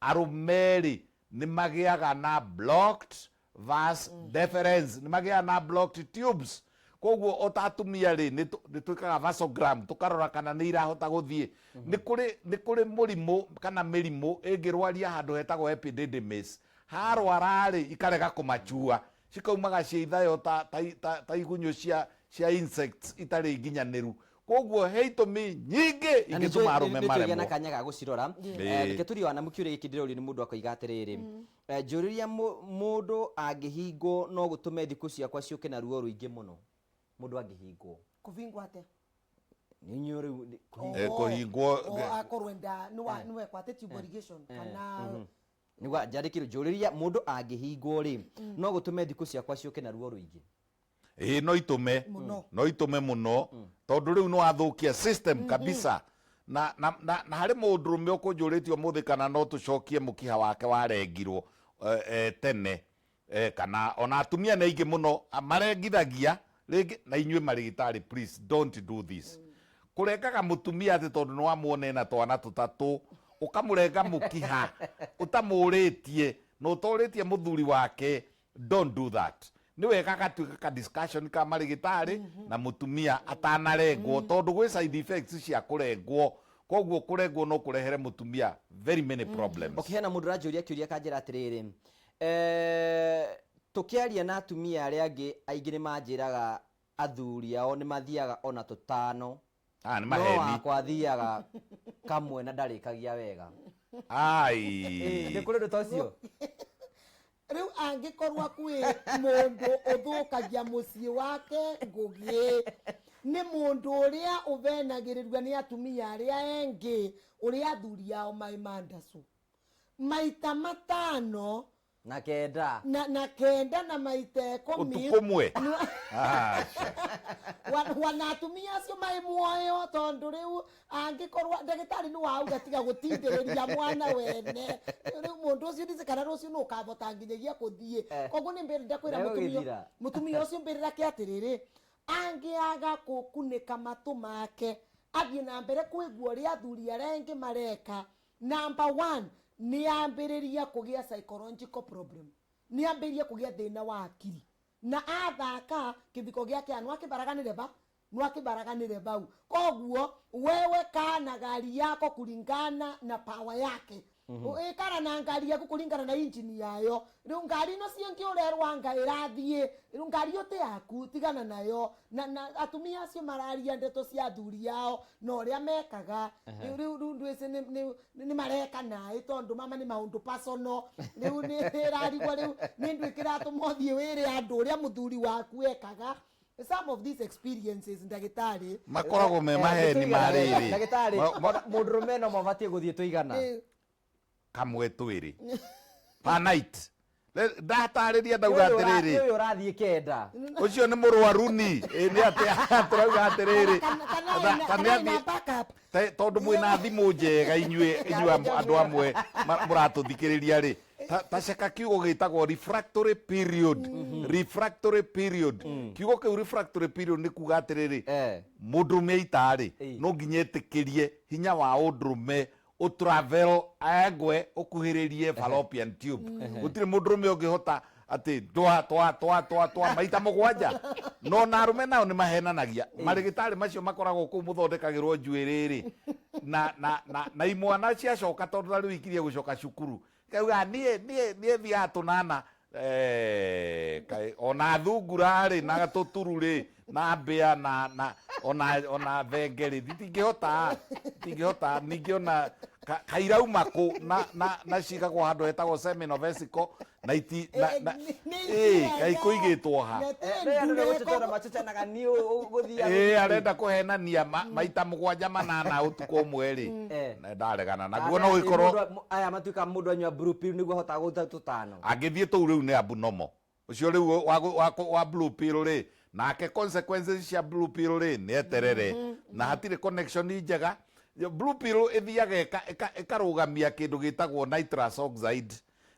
Arũme rĩ, nĩ magĩaga na blocked vas deferens, nĩ magĩaga na blocked tubes. Koguo o ta atumia rĩ, nĩ twĩkaga vasogram, tũkarora kana nĩ irahota gũthiĩ. Nĩ kũrĩ mũrimũ kana mĩrimũ ĩngĩrwaria handũ hetagwo epididymis. Harwara rĩ, ikarega kũmachua, cikaumaga ciĩ ithayo ta igunyũ cia insects itarĩ nginyanĩru. Koguo he itũmi nyingĩ Na nĩ ingĩtũma arũme nĩ tũgĩa na maremwo. kanya ga gũcirora. Reke tũrie wana mũkĩũria gĩkĩ ndĩrorio nĩ mũndũ akoiga atĩrĩrĩ, njũrĩria mũndũ angĩhingwo no gũtũme thikũ ciakwa ciũke na ruo rũingĩ mũno. Mũndũ angĩhingwo. Kũhingwo atĩa? Nĩ inyuĩ rĩu nĩ kũhingwo. Kũhingwo. Akorwo enda nĩ wekwo atĩ tube irrigation kana Nĩguo njandĩkĩrwo njũrĩria mũndũ angĩhingwo rĩ, no gũtũme thikũ ciakwa ciũke na ruo rũingĩ. Ĩĩ, no itũme. Mũno. No itũme mũno, tondũ rĩu nĩ wathũkia system kabisa. Na harĩ mũndũrũme ũkũnjũrĩtie ũmũthĩ kana no tũcokie mũkiha wake warengirwo tene, kana ona atumia nĩ aingĩ mũno marengithagia rĩngĩ, na inyuĩ marĩgĩtarĩ, please don't do this. Kũrengaga mũtumia atĩ tondũ nĩ wamuona ena twana tũtatũ, ũkamũrenga mũkiha ũtamũrĩtie na ũtorĩtie mũthuri wake, don't do that. Nĩ wega gatuĩka ka discussion ka marĩgĩtarĩ na mũtumia atanarengwo, tondũ gwĩ side effects cia kũrengwo. Koguo kũrengwo no kũrehere mũtumia very many problems. Okay, hena mũndũ ũranjũria kĩũria kanjĩra atĩrĩrĩ, tũkĩaria na atumia arĩa angĩ aingĩ nĩ manjĩraga athuri ao nĩ mathiaga ona tũtano. Nĩ No maheni. wakwa athiaga kamwe na ndarĩkagia wega. Ai. Nĩ kũrĩ ũndũ ta ũcio? Rĩu angĩkorwo kwĩ mũndũ ũthũkagia mũciĩ wake Ngũgĩ, nĩ mũndũ ũrĩa ũvenagĩrĩrua nĩ atumia arĩa engĩ, ũrĩa athuri ao maĩ mandacu. Maita matano na kenda. Na kenda na maita ikũmi. Ũtukũ ũmwe. Aca. Wana atumia acio maĩ muoyo, tondũ rĩu angĩkorwo ndagĩtarĩ nĩ wauga tiga gũtindĩrĩria mwana wene, rĩu mũndũ ũcio ndĩce kana rũciũ nĩ ũkabota nginyagia kũthiĩ. Koguo nĩ mbĩrĩra kwĩra Na ũgĩthira. mũtumia ũcio mbĩrĩra ke atĩrĩrĩ, angĩaga gũkunĩka matũ make athiĩ na mbere kwĩgua ũrĩa athuri arĩa angĩ mareka, number 1, nĩ ambĩrĩria kũgĩa psychological problem, nĩ ambĩrĩria kũgĩa thĩna wa akiri, na athaka kĩbiko gĩake no akĩbaraganĩre ba, no akĩbaraganĩre bau. Koguo wewe kana gari yako kulingana na power yake. Ĩkara na ngari yaku kulingana na engine yayo. Rĩu ngari ĩno ciĩngĩ ũrerwo anga ĩrathiĩ, rĩu ngari ĩyo ti yaku, tigana nayo. Na atumia acio mararia ndeto cia athuri ao na ũrĩa mekaga. Rĩu, rĩu, rĩu ndwĩci nĩ mareka naĩ tondũ mama nĩ maũndũ personal. Rĩu nĩ ĩrarigwo rĩu nĩ ndũ ĩkĩratũma ũthiĩ wĩre andũ ũrĩa mũthuri waku ekaga. Some of these experiences, ndagĩtarĩ, makoragwo me maheni ma rĩrĩ. Ndagĩtarĩ, mũndũrũme no mabatiĩ gũthiĩ tũigana? Kamwe twĩrĩ per night. Ndatarĩria ndauga Ũyũ atĩrĩrĩ. Ũyũ ũrathiĩ kenda. Ũcio nĩ mũrwaru ni. Nĩ atĩ tũrauga atĩrĩrĩ. Kana Kana ina athiĩ backup. Tondũ mwĩna thimũ njega inyuĩ andũ amwe mũratũthikĩrĩria rĩ. Ta ceka kiugo gĩtagwo refractory period. Refractory period. Kiugo kĩu refractory period nĩ kuga atĩrĩrĩ, mũndũrũme aita rĩ, no nginya etĩkĩrie hinya wa ũndũrũme ũtravel engwe ũkuhĩrĩrie fallopian tube. Gũtirĩ mũndũrũme ũngĩhota atĩ twa, twa, twa, twa, twa, maita mũgwanja. No na arũme nao nĩ mahenanagia. Marĩgĩtarĩ macio makoragwo kũu mũthondekagĩrwo njuĩrĩ rĩ. Na imwana ciacoka tondũ ta rĩu ikirie gũcoka cukuru. Kauga, niĩ thiaga tũnana. Kaĩ, ona thungura rĩ, na tũturu rĩ, na mbĩa, na, na, ona, ona thenge rĩ, itingĩhota, itingĩhota. Ningĩ ona Kairauma kũ na na na cigagwo handũ hetagwo seminal vesicle na iti na na ĩ kaĩ kũigĩtwo ha? Andũ nĩ gũcocana macocanaga niĩ ũgũthiaga. Ĩ arenda kũhenania maita mũgwanja manana ũtukũ ũmwe rĩ, na ndaregana naguo no gĩkorwo Aya matuĩka mũndũ anyua blue pill nĩguo ahotaga gũta tũtano. Angĩthiĩ tũu rĩu nĩ abnormal. Ũcio rĩu wa blue pill rĩ, nake consequences cia blue pill rĩ, nĩ eterere na hatirĩ connection njega. Blue pill ĩthiaga ĩkarũgamia kĩndũ gĩtagwo nitrous oxide.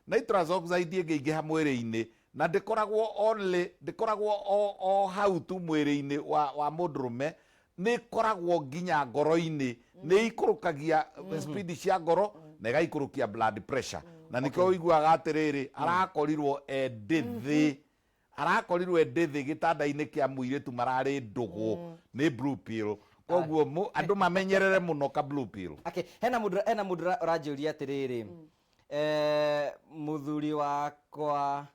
Nitrous oxide ĩngĩingĩha mwĩrĩ-inĩ, na ndĩkoragwo only, ndĩkoragwo o hau tu mwĩrĩ-inĩ wa mũndũrũme, nĩ ĩkoragwo nginya ngoro-inĩ, nĩ ĩikũrũkagia speed cia ngoro na ĩgaikũrũkia blood pressure. Na nĩkĩo ũiguaga atĩrĩrĩ, arakorirwo e ndĩthĩ, arakorirwo e ndĩthĩ gĩtanda-inĩ kĩa mũirĩtu mararĩ ndũgũ nĩ blue pill. Koguo andũ mamenyerere mũno ka blue pill. Okay, hena mũndũ ũranjũria atĩrĩrĩ, mũthuri wakwa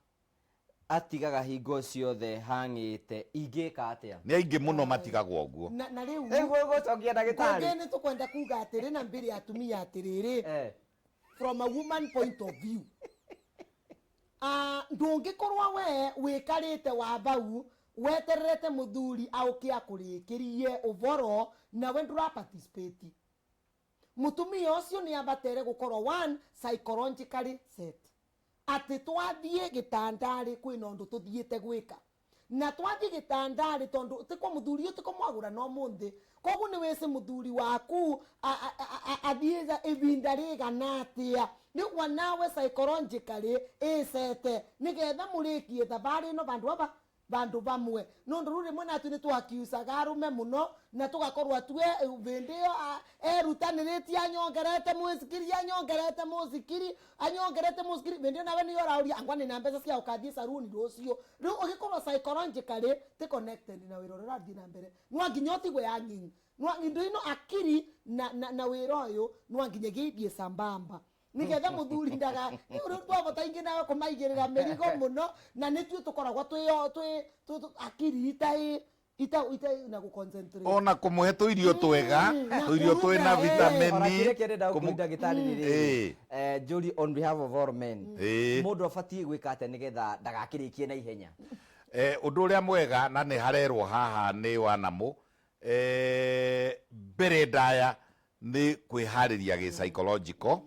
atigaga hingo ciothe hang'ĩte, ingĩka atĩa? Nĩ aingĩ mũno matigagwo ũguo. Na rĩu Nĩguo gũcokia ndagĩtarĩ. Ngũgĩ nĩ tũkwenda kuga atĩrĩ na mbere ya atumia atĩrĩrĩ, from a woman point of view, ndũngĩkorwo we wĩkarĩte wa bau wetererete mũthuri aũke akũrĩkĩrie ũboro nawe ndũra participate. Mũtumia ũcio nĩ abatere gũkorwo one psychologically set atĩ twathiĩ gĩtandarĩ kwĩna ũndũ tũthiĩte gwĩka, na twathiĩ gĩtandarĩ tondũ tĩkwo mũthuri ũyũ tĩkwo mwagũra no mũnthĩ. Koguo nĩ wĩcĩ mũthuri waku athiĩga ivinda rĩgana atĩa nĩguo nawe psychologically ĩcete nĩgetha mũrĩkie thabarĩ ĩno vandũ ava vandu vamwe, nundu riu rimwe natue ni twakiucaga arume muno na tugakorwo atue vindi iyo erutaniritie, anyongerete mwicikiri, anyongerete mucikiri, anyongerete mucikiri, vindi iyo nawe niyo urauria angwa nina mbeca cia ukathie saruni rucio. Riu ugikorwo psychologically ti connected na wira uria urathie na mbere, no nginya utigwe hanging. No indo ino akiri na wira uyu no nginya githie sambamba nigetha muthuri ndaga riu twavota ingi nawe kumaigirira mirigo muno, na nituĩ tukoragwo twi akiri ita na guconcentrate. Ona kũmũhe tũirio twega, na tũirio twĩna kũruga, vitamini. Ona kĩrĩa kĩrenda gũkũria ndagĩtarĩ nĩ rĩrĩ, njũrie on behalf of all men, mũndũ abatiĩ gwĩka atĩa nĩgetha ndagakĩrĩkie na ihenya? Ũndũ ũrĩa mwega na nĩ harerwo haha nĩ wanamũ, mbere ndaya nĩ kwĩharĩria gĩ psychological.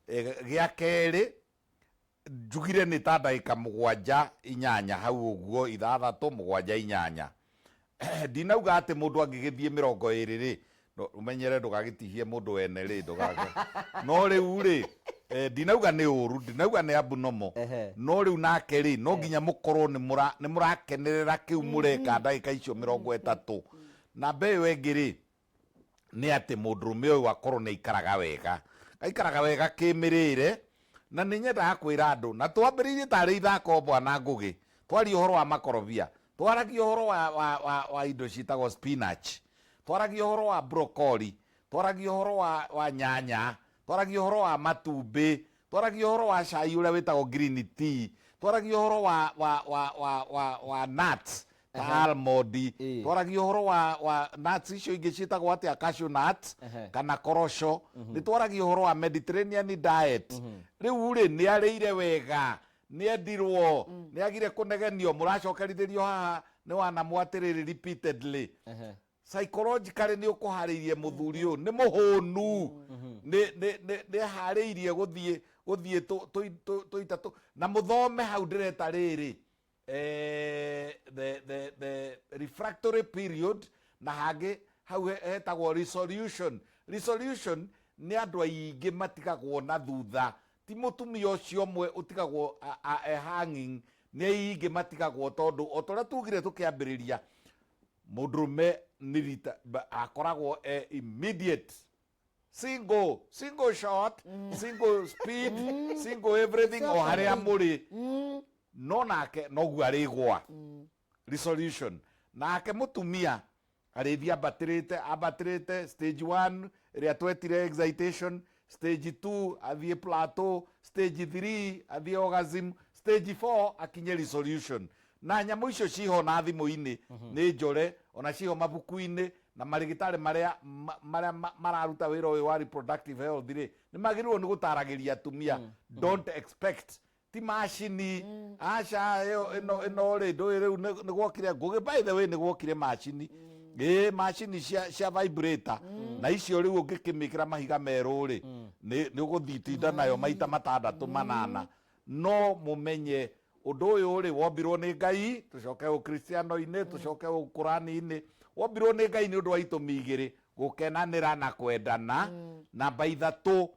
Gĩa kerĩ njugire nĩ ta ndagĩka 7 8 hau ũguo, 6 7 8. Ndinauga atĩ mũndũ angĩgĩthiĩ 20 rĩ, no ũmenyere ndũgagĩtihie mũndũ wene rĩ, ndũgage. No rĩu rĩ, ndinauga nĩ ũru, ndinauga nĩ abnormal. No rĩu nake rĩ, no nginya mũkorwo nĩ mũrakenerera kĩu mũreka ndagĩka icio 30. Namba ĩyo ĩngĩ rĩ, nĩ atĩ mũndũrũme ũyũ akorwo nĩ aikaraga wega, aikaraga wega kĩmĩrĩre. Na nĩ nyendaga kwĩra andũ, na twambĩrĩirie tarĩ ithako bwana Ngũgĩ, twaria ũhoro wa makorobia, twaragia ũhoro wa indo ciĩtagwo spinach, twaragia ũhoro wa broccoli, twaragia ũhoro wa nyanya, twaragia ũhoro wa matumbĩ, twaragia ũhoro wa cai ũrĩa wĩtagwo green tea, twaragia ũhoro wa nuts ta almond, twaragia ũhoro wa nuts icio ingĩ ciĩtagwo atĩa, cashew nuts kana korosho, nĩ twaragia ũhoro wa Mediterranean diet. Rĩu rĩ, nĩ arĩire wega, nĩ endirwo, nĩ agire kũnegenio, mũracokerithĩrio haha nĩ wanamũ atĩrĩrĩ repeatedly. Psychologically nĩ ũkũharĩirie mũthuri ũyũ nĩ mũhũnu, nĩ harĩirie gũthiĩ tũita na mũthome hau ndĩreta rĩrĩ, the refractory period, na hangĩ hau hetagwo resolution. Resolution nĩ andũ aingĩ matigagwo na thutha, ti mũtumia ũcio ũmwe ũtigagwo e hanging, nĩ aingĩ matigagwo tondũ o ta ũrĩa tugire tũkĩambĩrĩria, mũndũrũme nĩ rita akoragwo e immediate, single shot, single speed, single everything o harĩa mũrĩ, no nake noguo arĩgwa resolution. Nake mũtumia arĩthiĩ ambatĩrĩte stage 1 ĩrĩa twetire excitation, stage 2 athiĩ plateau, stage 3 athiĩ orgasm, stage 4 akinye resolution. Na nyamũ icio ciho na thimũ-inĩ nĩ njore, ona ciho mabuku-inĩ. Na marĩgĩtarĩ marĩa marĩa mararuta wĩra ũyũ wa reproductive health rĩ, nĩ magĩrĩirwo nĩ gũtaragĩria atumia, don't expect ti macini, aca. Ĩyo ĩno rĩ, ndũĩ rĩu nĩ gwokire ngũgĩ, by the way, nĩ gwokire macini, ĩĩ, macini cia vibrator, na icio rĩu ũngĩkĩmĩkĩra mahiga merũ rĩ, nĩ ũgũthiĩ tinda nayo maita matandatũ manana. No mũmenye ũndũ ũyũ rĩ, wombirwo nĩ Ngai. Tũcoke ũkristiano-inĩ, tũcoke ũkũrani-inĩ, wombirwo nĩ Ngai nĩ ũndũ wa itũmi igĩrĩ: gũkenanĩra na kwendana. Namba ithatũ,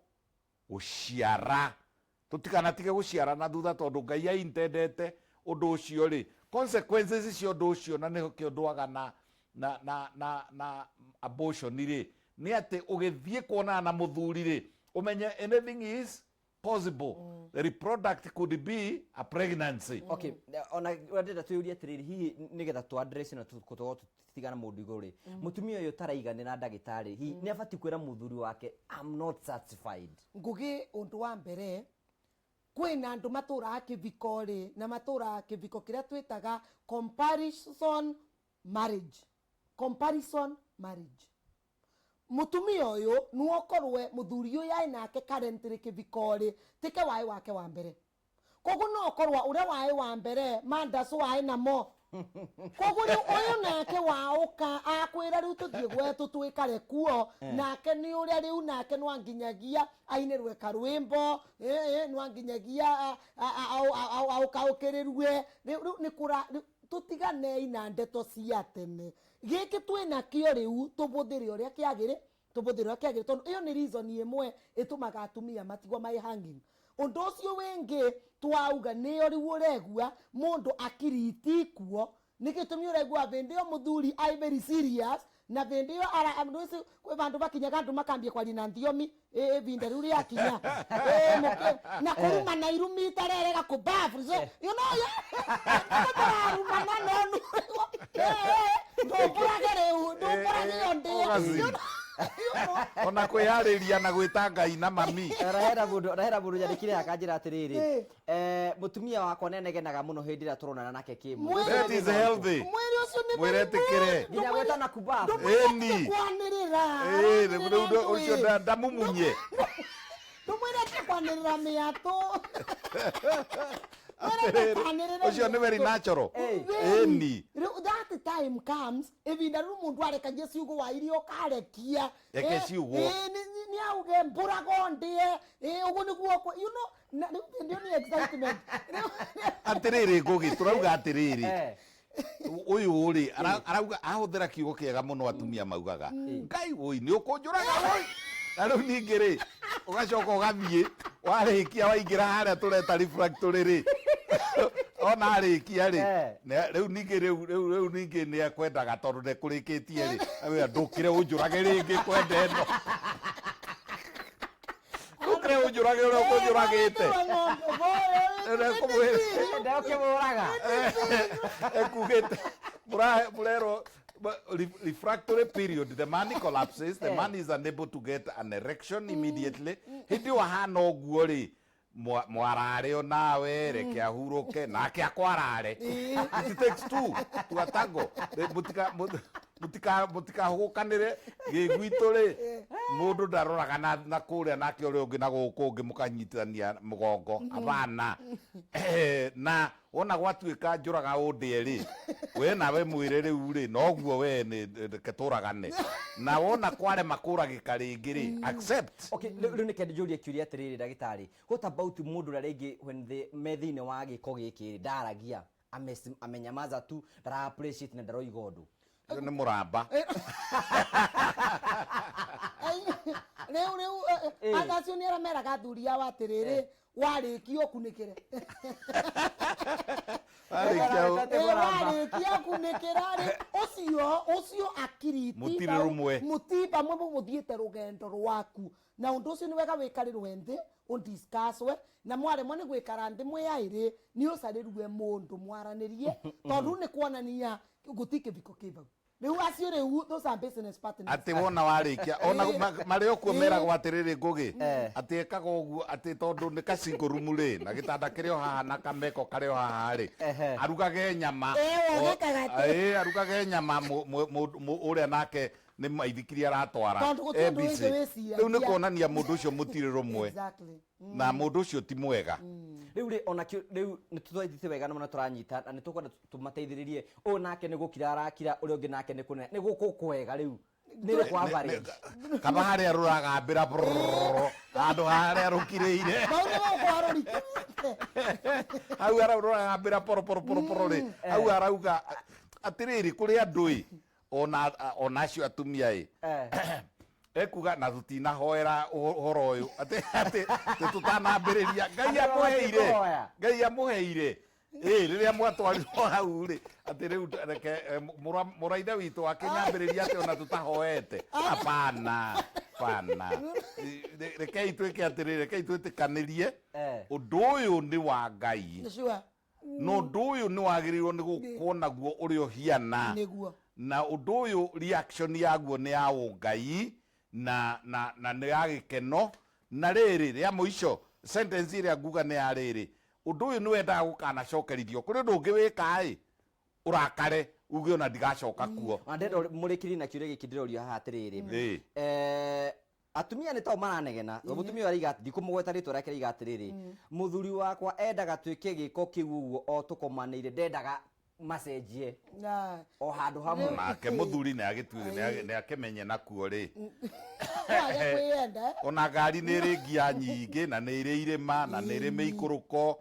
gũciara. Tũtikanatige gũciara na thutha, tondũ Ngai aintendete ũndũ ũcio rĩ, consequences cia ũndũ ũcio, na nĩkĩo ndwaga na abortion rĩ, nĩ atĩ ũgĩthiĩ kuonana na mũthuri rĩ, ũmenye anything is possible, the reproduct could be a pregnancy. Okay, ona ũrĩa ndĩrenda twĩyũrie atĩrĩrĩ, hihi nĩgetha tũ address na tũkorwo tũtigana mũndũ igũrũ rĩ, mũtumia ũyũ ũtaraiganĩra, ndagĩtarĩ, hihi nĩ abatiĩ kwĩra mũthuri wake, "I'm not satisfied"? Ngugi, undu wa mbere, kwina andu maturaga kiviko ri, na maturaga kiviko kiria twitaga comparison marriage. Comparison marriage, mutumia uyu nuokorwe muthuri uyu ai nake currently kiviko ri, tike waĩ wake wa mbere. Koguo no okorwa uria waĩ wa mbere mandacu waĩ namo. Koguo rĩu ũyũ nake waũka akwĩra rĩu tũthiĩ gwetũ twĩkare kuo, nake nĩ ũrĩa rĩu nake nwanginyagia ainĩrwe karwĩmbo, nwanginyagia aũkaũkĩrĩrue. Rĩu nĩ kũra rĩu tũtiganei na ndeto cia tene. Gĩkĩ twĩna kĩo rĩu, tũbũthĩre ũrĩa kĩagĩrĩ, tũbũthĩre ũrĩa kĩagĩrĩ, tondũ ĩyo nĩ reason ĩmwe ĩtũmaga atumia matigwo mai hanging. Ũndũ ũcio wĩngĩ twauga nĩyo rĩu ũregua mũndũ akiri itikuo. Nĩ gĩtũmi ũraigua bĩndĩ ĩyo mũthuri ai very serious, na bĩndĩ ĩyo andũ kwĩ vandũ bakinyaga andũ makambia kwaria na thiomi, ĩvinda rĩu rĩakinya na kũrumana irumi itarerega kũbafu. So you know tũrarumana, no ndũmbũrage rĩu, ndũmbũrage ĩyo ndĩo. Ũgaci. Ona kwĩharĩria na gwĩta Ngai na mami. Rahera mũndũ nyandĩkire akanjĩra atĩrĩrĩ, mũtumia wakwa nĩanegenaga mũno hĩndĩ ĩrĩa tũronana nake kĩmwĩrĩ. That is healthy. Mwĩrĩ ũcio nĩ Mwĩre etĩkĩre. Nginya gwĩta na kubafu. Ĩni. Kwanĩrĩra. Rĩu ũcio ndamumunye. Ndũmwĩre kwanĩrĩra mĩatũ. Atĩrĩrĩ, ũcio nĩ very natural. Ĩni. Rĩu that time comes, ivinda rĩu mũndũ arekagia ciugo wa iria ũkarekia. Reke ciugwo. Nĩ auge mbũrago ndĩe, ũguo nĩguo na rĩu hĩndĩ ĩyo nĩ excitement. Atĩrĩrĩ, Ngũgĩ, tũrauga atĩrĩrĩ, ũyũ rĩ, arauga ahũthĩra kiugo kĩega mũno. Atumia maugaga, "Ngai woi, nĩ ũkũnjũraga woi." Na rĩu ningĩ rĩ, ũgacoka ũgathiĩ, warĩkia waingĩra harĩa tũreta refractory rĩ, ona arĩkia rĩ, rĩu ningĩ rĩu ningĩ nĩ ekwendaga, tondũ ndekũrĩkĩtie rĩ, awĩra, "Ndũkĩre ũnjũrage rĩngĩ, kwenda ĩno, ndũkĩre ũnjũrage ũrĩa ũkũnjũragĩte." Ũrĩa Ndekũmũraga. Ekugĩte mũrerwo refractory period, the man collapses, the man is unable to get an erection immediately. Hĩndĩ ĩyo ahana ũguo rĩ, mwarare o nawe, reke ahurũke nake akwarare. It takes two to a tango. Mũtikahũgũkanĩre gĩ gwitũ rĩ, mũndũ ndaroraga na kũrĩa nake ũrĩa ũngĩ na gũkũ ũngĩ mũkanyitithania mũgongo abana. Na wona gwatuĩka njũraga ũndĩe rĩ, we nawe mwĩre rĩu rĩ, noguo we nĩ reke tũragane, na wona kwarema kũragĩka rĩngĩ rĩ, accept. Okay, rĩu nĩke njũrie kĩũria atĩrĩrĩ, ndagĩtarĩ, what about mũndũ ũrĩa rĩngĩ when they me thĩinĩ wa gĩko gĩkĩ rĩ, ndaragia, amenyamaza tu, ndara appreciate na ndaroiga ũndũ? Ũyũ nĩ mũramba. Rĩu acio nĩ arĩa meraga athuri ao atĩrĩrĩ, "Warĩkia ũkunĩkĩre." Warĩkia. Warĩkia kunĩkĩra rĩ, ũcio akiri Mũtirĩ rũmwe. Mũtimba mwe mũthiĩte rũgendo rwaku, na ũndũ ũcio nĩ wega wĩkarĩrwe nthĩ, ũdiscusswe, na mwaremwo nĩ gwĩkara nthĩ mwĩ aĩrĩ, nĩ ũcarĩrue mũndũ mwaranĩrie, tondũ nĩ kuonania gũti kĩbiko kĩ bau. Rĩu acio rĩu, those are business partners. Atĩ wona warĩkia ona marĩ o kuo meragwo atĩrĩrĩ, Ngũgĩ, atĩ ekaga ũguo atĩ tondũ nĩ kacingo rumu rĩ, na gĩtanda kĩrĩ o haha na kameko karĩ o haha rĩ, arugage nyama. Ũgĩkaga atĩ. Arugage nyama ũrĩa nake. Nĩ maithikiri aratwara. Tondũ gũtirĩ E ũndũ busy. ũngĩ wĩciragia. Rĩu nĩ kuonania mũndũ ũcio mũtirĩ rũmwe. Na mũndũ ũcio ti mwega. Rĩu rĩ, onakĩo rĩu nĩ tũtwaithĩte wega na mũno tũranyita na nĩ tũkwenda tũmateithĩrĩrie. Ũyũ nake nĩ gũkira arakira, ũrĩa ũngĩ nake nĩ kũnene, nĩ gũkũ kwega rĩu nĩ rĩ kwa average. Kaba harĩa rũragambĩra brrrr, handũ harĩa rũkirĩire. Bau nĩ gũkorwo rũrikĩrĩte. Hau rũragambĩra poro poro poro poro rĩ, hau arauga atĩrĩrĩ, kũrĩ andũ ĩ, ona acio atumia ĩ, ekuga na tutinahoera ũhoro ũyũ atĩ tũtanambĩrĩria Ngai Andũ amũheire. matikũhoya. Ngai amũheire ĩ rĩrĩa mwatwarirwo hau rĩ, atĩ rĩu reke mũraithe witũ akĩnyambĩrĩria atĩ ona tũtahoete. Hapana, hapana. Rekei twĩke atĩrĩrĩ, rekei twĩtĩkanĩrie ũndũ ũyũ nĩ wa Ngai. Na ũndũ ũyũ nĩ wagĩrĩirwo nĩ gũkwo naguo ũrĩa ũhiana. Na ũndũ ũyũ reaction yaguo nĩ ya ũngai na nĩ ya gĩkeno. Na rĩrĩ rĩa mũico, sentence ĩrĩa nguga nĩ ya rĩrĩ, ũndũ ũyũ nĩ wendaga gũkanacokerithio. Kũrĩ ũndũ ũngĩ wĩka ĩ, ũrakare uge ona ndigacoka kuo. Ona ndĩrenda mũrĩkĩrie na kĩũria gĩkĩ ndĩrorio haha atĩrĩrĩ. Atumia nĩ tao maranegena. Mũtumia ũyũ araiga atĩ, ndikũmũgweta rĩtwa rĩake, araiga atĩrĩrĩ, mũthuri wakwa endaga twĩke gĩko kĩu ũguo o tũkomanĩire, ndendaga macenjie o handũ hamwe. Nake mũthuri nĩ agĩtuire, nĩ akĩmenye nakuo rĩ. Kwage kwĩyenda. Ona ngari nĩ ĩrĩ ngia nyingĩ na nĩ ĩrĩ irĩma na nĩ ĩrĩ mĩikũrũko.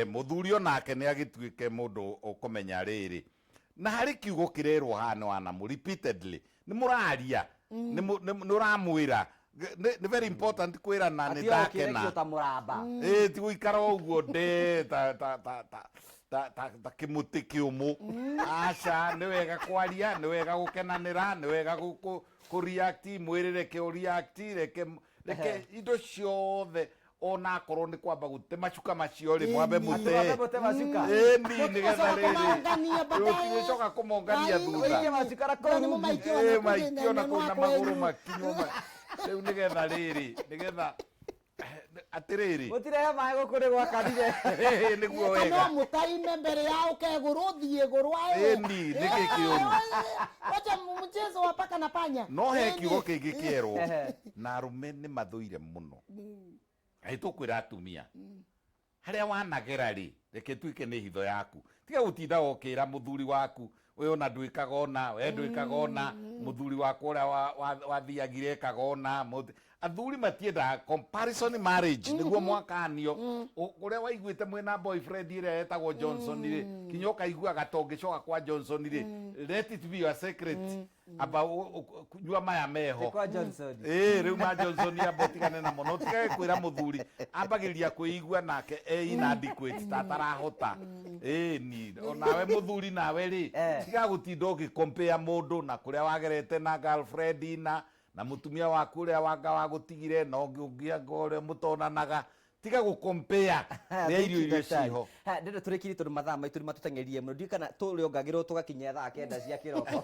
Mũthuri onake nĩ agĩtuĩke mũndũ ũkũmenya rĩrĩ. Na harĩ kiugo kĩrerwo haha nĩ wanamũ repeatedly. Nĩ mũraria, nĩ ũramwĩra. Nĩ very important kwĩrana nĩ Ati ndakena. ũkĩrekio ta mũramba. Ti gũikara ũguo nde ta ta ta ta ta ta ta kĩmũtĩ kĩũmũ. Aca, nĩ wega kwaria, nĩ wega gũkenanĩra, nĩ wega kũ react, mwĩrĩ reke ũ react, reke indo ciothe, ona akorwo nĩ kwamba gũte macuka macio rĩ, mwambe mũte. Mwambe mũte macuka. Ĩni, nĩgetha rĩrĩ. Kũmaũngania baadaye. Ũtigĩcoka kũmongania Ai, thutha. Ũige macuka na kũu Nĩ rungu. mũmaikio na kũu Maikio na thĩinĩ, kũu na nĩ magũrũ wakwenyu. makinywo rĩu nĩgetha rĩrĩ, nĩgetha atĩrĩrĩ. Mũtirehe maĩ gũkũ nĩ gwakanire. Nĩguo Kana wega. mũtaime mbere ya ũkegũrũ ũthiĩ gũrũ aĩ. Ĩni, nĩkĩ kĩũru? Wacha mchezo wa paka na panya. No he Ĩni. kiugo kĩngĩ kĩerwo na arũme nĩ mathũire mũno. Kaĩ tũkwĩra atumia harĩa wanagera rĩ, reke tuĩke nĩ hitho yaku. Tiga gũtinda ũkĩra mũthuri waku, we ona ndwĩkaga ona, we ndwĩkaga ona, mũthuri wakwa ũrĩa wathiagire ekaga ona. Athuri matiendaga comparison marriage, nĩguo mwakanio. Ũrĩa waiguĩte mwĩna boyfriend ĩrĩa etagwo Johnson rĩ, kinya ũkaiguaga ta ũngĩcoka kwa Johnson rĩ, let it be your secret. Amba nyua maya meho. Kwa Johnson. Rĩu ma Johnson amba ũtigane na mũno, ũtigage kwĩra mũthuri, ambagĩrĩria kwĩigua nake e inadequate ta atarahota. Ni onawe mũthuri nawe rĩ, tiga gũtinda ũgĩcompare mũndũ na kũrĩa wagerete na girlfriend na mũtumia waku ũrĩa wanga wagũtigire na ũngĩ ũngĩ anga ũrĩa mũtonanaga. Tiga gũcompare rĩa irio iria ciho. Ha, ndĩrenda tũrĩkirie tondũ mathaa maitũ nĩ matũteng'eririe mũno. Ndiũĩ kana tũrĩongagĩrwo tũgakinyia thaa 9 cia kĩroko.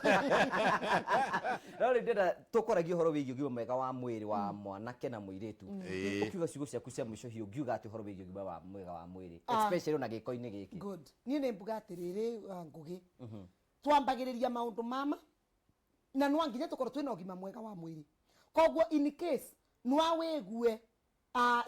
No rĩu ndĩrenda tũkwaragia ũhoro wĩgiĩ ũgima mwega wa mwĩrĩ wa mwanake na mũirĩtu. Ũkiuga ciugo ciaku cia mũico hiũ, ũngiuga atĩ ũhoro wĩgiĩ ũgima mwega wa mwĩrĩ, especially ona gĩko-inĩ gĩkĩ. Good. Niĩ nĩ mbuga atĩrĩrĩ, Ngũgĩ. Twambagĩrĩria maũndũ mama na no nginya tũkorwo twĩna ũgima mwega wa mwĩrĩ. Koguo in case no wĩgue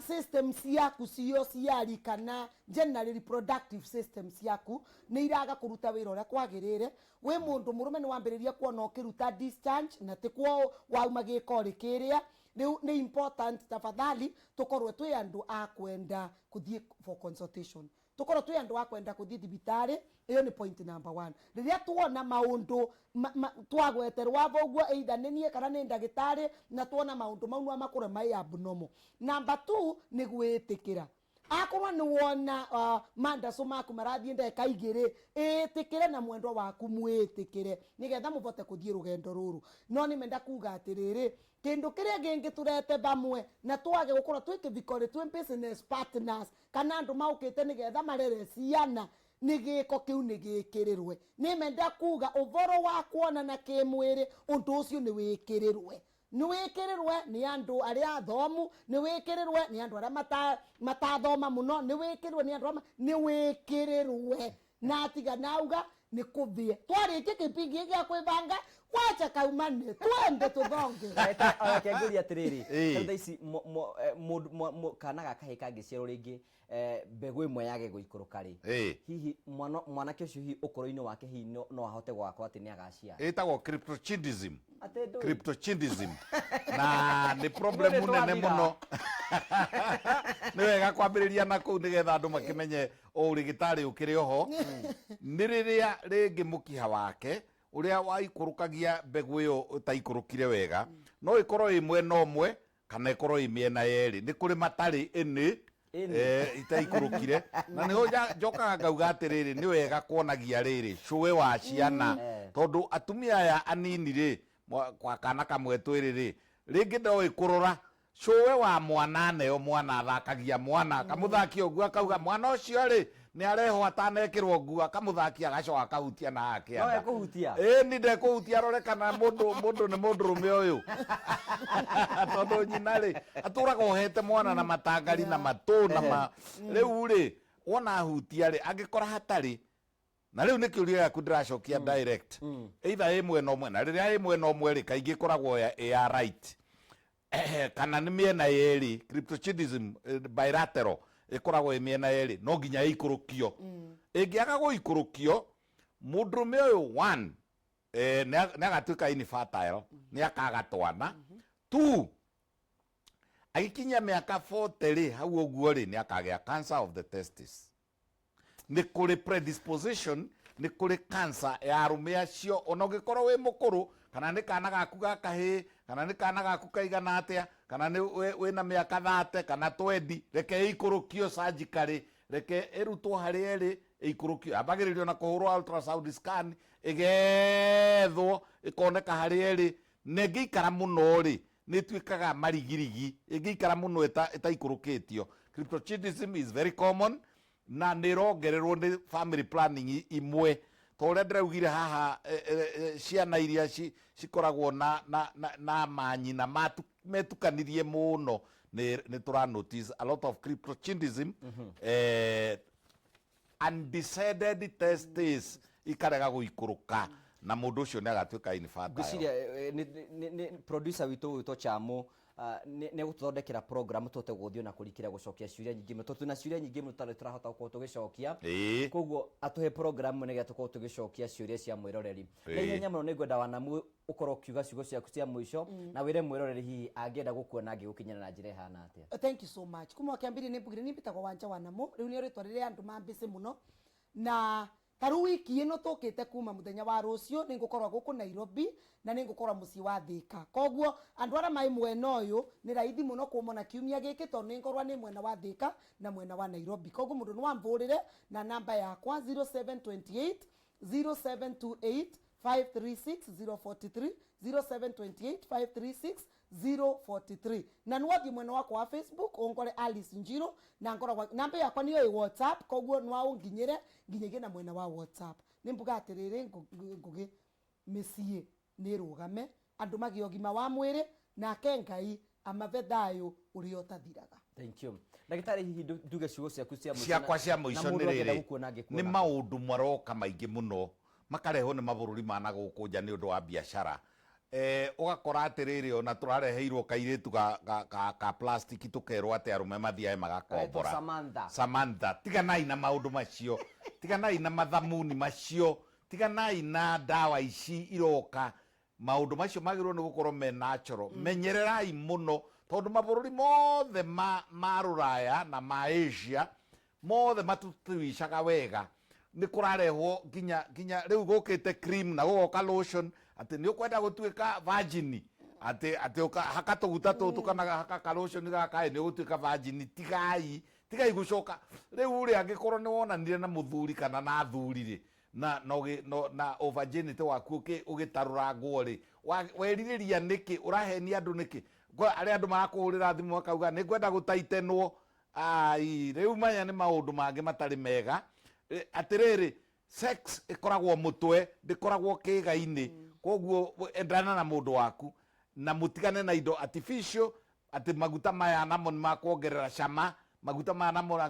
system ciaku cio ciari kana general reproductive system ciaku nĩ iraga kũruta wĩra ũrĩa kwagĩrĩire, wĩ mũndũ mũrũme nĩ wambĩrĩria kuona ũkĩruta discharge na ti kuo wauma gĩko rĩ kĩrĩa, rĩu nĩ important tafadhali tũkorwo twĩ andũ a kwenda kũthiĩ for consultation, tũkorwo twĩ andũ a kwenda kũthiĩ thibitarĩ. Ĩyo nĩ point number 1. Rĩrĩa tuona maũndũ twagweterwo avo ũguo, either nĩ niĩ kana nĩ ndagĩtarĩ, na tuona maũndũ mau no makorwo marĩ abnormal. Number 2 nĩ gwĩtĩkĩra. Akorwo nĩ wona mandaco maku marathiĩ ndagĩka igĩrĩ, ĩtĩkĩre na mwendwa waku mwĩtĩkĩre nĩgetha mũvote kũthiĩ rũgendo rũrũ. No nĩ menda kuga atĩrĩrĩ, kĩndũ kĩrĩa kĩngĩ tũrete vamwe na twage gũkorwo twĩ kĩviko rĩ, twĩ business partners kana andũ maũkĩte nĩgetha marere ciana, nĩ gĩko kĩu nĩ gĩkĩrĩrwe. Nĩ menda kuga ũvoro wa kuonana kĩmwĩrĩ, ũndũ ũcio nĩ wĩkĩrĩrwe. Nĩ wĩkĩrĩrwe nĩ andũ arĩa athomu, nĩ wĩkĩrĩrwe nĩ andũ arĩa matathoma mũno, nĩ wĩkĩrĩrwe nĩ andũ arĩa nĩ wĩkĩrĩrwe. Na tiga nauga Nĩ kũthĩe twarĩkia kĩpindi gĩa kwĩbanga wacha kaumane twende tũthonge. Reke ngũrie atĩrĩrĩ. Rĩu thaa ici kana ga kahĩĩ kangĩciarwo rĩngĩ, mbegũ ĩmwe yage gũikũrũka rĩ, hihi mwanake ũcio, hihi ũkũrũ-inĩ wake, hihi no ahote gũgakorwo atĩ nĩ agaciara? Ĩtagwo cryptorchidism. Atĩ ndũĩ? Cryptorchidism na nĩ problem Nĩ nene twathira. Mũno. Nĩ wega kwambĩrĩria na kũu nĩgetha andũ makĩmenye o ũrĩgĩtarĩ ũkĩrĩ oho. Nĩ rĩrĩa rĩngĩ mũkiha wake ũrĩa waikũrũkagia mbegũ ĩyo ũtaikũrũkire wega, no ĩkorwo ĩ mwena ũmwe kana ĩkorwo ĩ mĩena yerĩ. Nĩ kũrĩ matarĩ ĩnĩ. Ĩnĩ. Itaikũrũkire, na nĩho njokaga ngauga atĩrĩrĩ, nĩ wega kuonagia rĩrĩ cũĩ wa ciana, tondũ atumia aya anini rĩ, kwa kana kamwe twĩrĩ rĩ, rĩngĩ ndoĩ kũrora cũwe wa mwana, aneo mwana athakagia mwana, akamũthakia ũguo, akauga mwana ũcio rĩ nĩ arehwo atanekĩrwo nguo, akamũthakia, agacoka akahutia na haha No kĩanda. Ekũhutia. Ĩĩ, ni ndekũhutia arore kana mũndũ nĩ mũndũrũme ũyũ, tondũ nyina rĩ atũraga ohete mwana na matangari na matũ na ma rĩu rĩ wona ahutia rĩ, angĩkora hatarĩ. Na rĩu nĩ kĩũria gĩaku ndĩracokia direct, either ĩ mwena ũmwe, na rĩrĩa ĩ mwena ũmwe rĩ, kaingĩ ĩkoragwo ĩ ya right, kana nĩ mĩena yerĩ. Cryptorchidism bilateral ĩkoragwo ĩ mĩena yerĩ. No nginya ĩikũrũkio. Ĩngĩaga gũikũrũkio, mũndũrũme ũyũ, one, nĩ agatuĩka infertile, nĩ akaga twana. Two, agĩkinyia mĩaka 40 rĩ, hau ũguo rĩ, nĩ akagĩa cancer of the testis. Nĩ kũrĩ predisposition, nĩ kũrĩ cancer ya arũme acio. Ona ũngĩkorwo wĩ mũkũrũ, kana nĩ kana gaku ga kahĩĩ, kana nĩ kana gaku kaigana atĩa, kana nĩ wĩna mĩaka 30 kana 20, reke ĩikũrũkio surgically, reke ĩrutwo harĩa ĩrĩ, ĩikũrũkio. Yambagĩrĩrio na kũhũrwo ultrasound scan, ĩgethwo, ĩkoneka harĩa ĩrĩ. Na ĩngĩikara mũno rĩ, nĩ ĩtuĩkaga marigirigi ĩngĩikara mũno ĩtaikũrũkĩtio. Cryptorchidism is very common na nĩ ĩrongererwo nĩ family planning imwe, ta ũrĩa ndĩraugire haha, ciana iria cikoragwo na manyina metukanirie mũno, nĩ tũra notice a lot of cryptorchidism, undescended testes ikarega gũikũrũka, na mũndũ ũcio nĩ agatuĩka infertile. Ngwĩciria nĩ producer witũ gwĩtwo Chamo nĩ egũtũthondekera program tũhote gũthiĩ na kũrikĩra gũcokia ciũria nyingĩ mũno, tondũ twĩna ciũria nyingĩ mũno tũtarĩ tũrahota gũkorwo tũgĩcokia. Koguo atũhe program nĩgetha tũkorwo tũgĩcokia ciũria cia mwĩroreri na ihenya mũno. Nĩ ngwenda wanamu ũkorwo ũkiuga ciugo ciaku cia mũico na wĩre mwĩroreri hihi angĩenda gũkuona angĩgũkinyĩra na njĩra ĩhana atĩa. Thank you so much. Kuma kĩambĩrĩria nĩ mbugire nĩ mbĩtagwo Wanja wa Namo. Rĩu nĩ rĩtwa rĩrĩa andũ mambĩcĩ mũno. Na ta rĩu wiki ĩno tũkĩte, kuma mũthenya wa rũciũ, nĩ ngũkorwo gũkũ Nairobi na nĩ ngũkorwo mũciĩ wa Thĩka. Koguo andũ arĩa mai mwena ũyũ, nĩ raithi mũno kũmona kiumia gĩkĩ, tondũ nĩ ngorwa nĩ mwena wa Thĩka na mwena wa Nairobi. Koguo mũndũ no ambũrĩre na namba yakwa 0728 0728 536 043, 0728 536 043. Na nwathiĩ mwena wakwa wa Facebook ũngore Alice Njiro, na ngoragwa namba yakwa niyo ĩ WhatsApp, koguo nwaũnginyĩre nginyagia na mwena wa WhatsApp. Nĩ mbuga atĩrĩrĩ, Ngũgĩ, mĩciĩ nĩ ĩrũgame, andũ magĩe ũgima wa mwĩrĩ, nake Ngai amabe thayũ ũrĩa ũtathiraga. Thank you, ndagĩtarĩ. Hihi nduge ciugo ciaku cia mũico? Ciakwa cia mũico na nĩ mũndũ angĩenda rĩrĩ, gũkuona nĩ angĩkuona? Maũndũ maroka maingĩ mũno makarehwo nĩ mabũrũri ma na gũkũ nja nĩ ũndũ wa biacara. Ũgakora atĩrĩrĩ, ona tũrareheirwo kairĩtu ka plastic, tũkerwo atĩ arũme mathiage magakombora. Karetwo Samantha. Samantha. Tiganai na maũndũ macio, tiganai na mathamuni macio, tiganai na ndawa ici iroka. Maũndũ macio magĩrĩirwo nĩ gũkorwo me natural. Menyererai mũno, tondũ mabũrũri mothe ma rũraya na ma Asia mothe matũtuicaga wega. Nĩ kũrarehwo nginya rĩu gũkĩte cream na gũgoka lotion, atĩ nĩ ũkwenda gũtuĩka virgin, atĩ haka tũguta tũtũ kana haka ka lotion gaka, nĩ ũgũtuĩka virgin. Tigai gũcoka rĩu rĩ, angĩkorwo nĩ wonanire na mũthuri kana na athuri rĩ, na virginity waku ũgĩtarũrangwo rĩ, werirĩria nĩkĩ? Ũrahenia andũ nĩkĩ? Arĩa andũ marakũhũrĩra thimũ makauga nĩ ngwenda gũtaitenwo, ai, rĩu maya nĩ maũndũ mangĩ matarĩ mega. Atĩrĩrĩ, sex ĩkoragwo mũtwe, ndĩkoragwo kĩĩga-inĩ. Koguo endana na mũndũ waku na mũtigane na indo artificial, atĩ maguta maya namo nĩ makuongerera cama. Maguta ma namora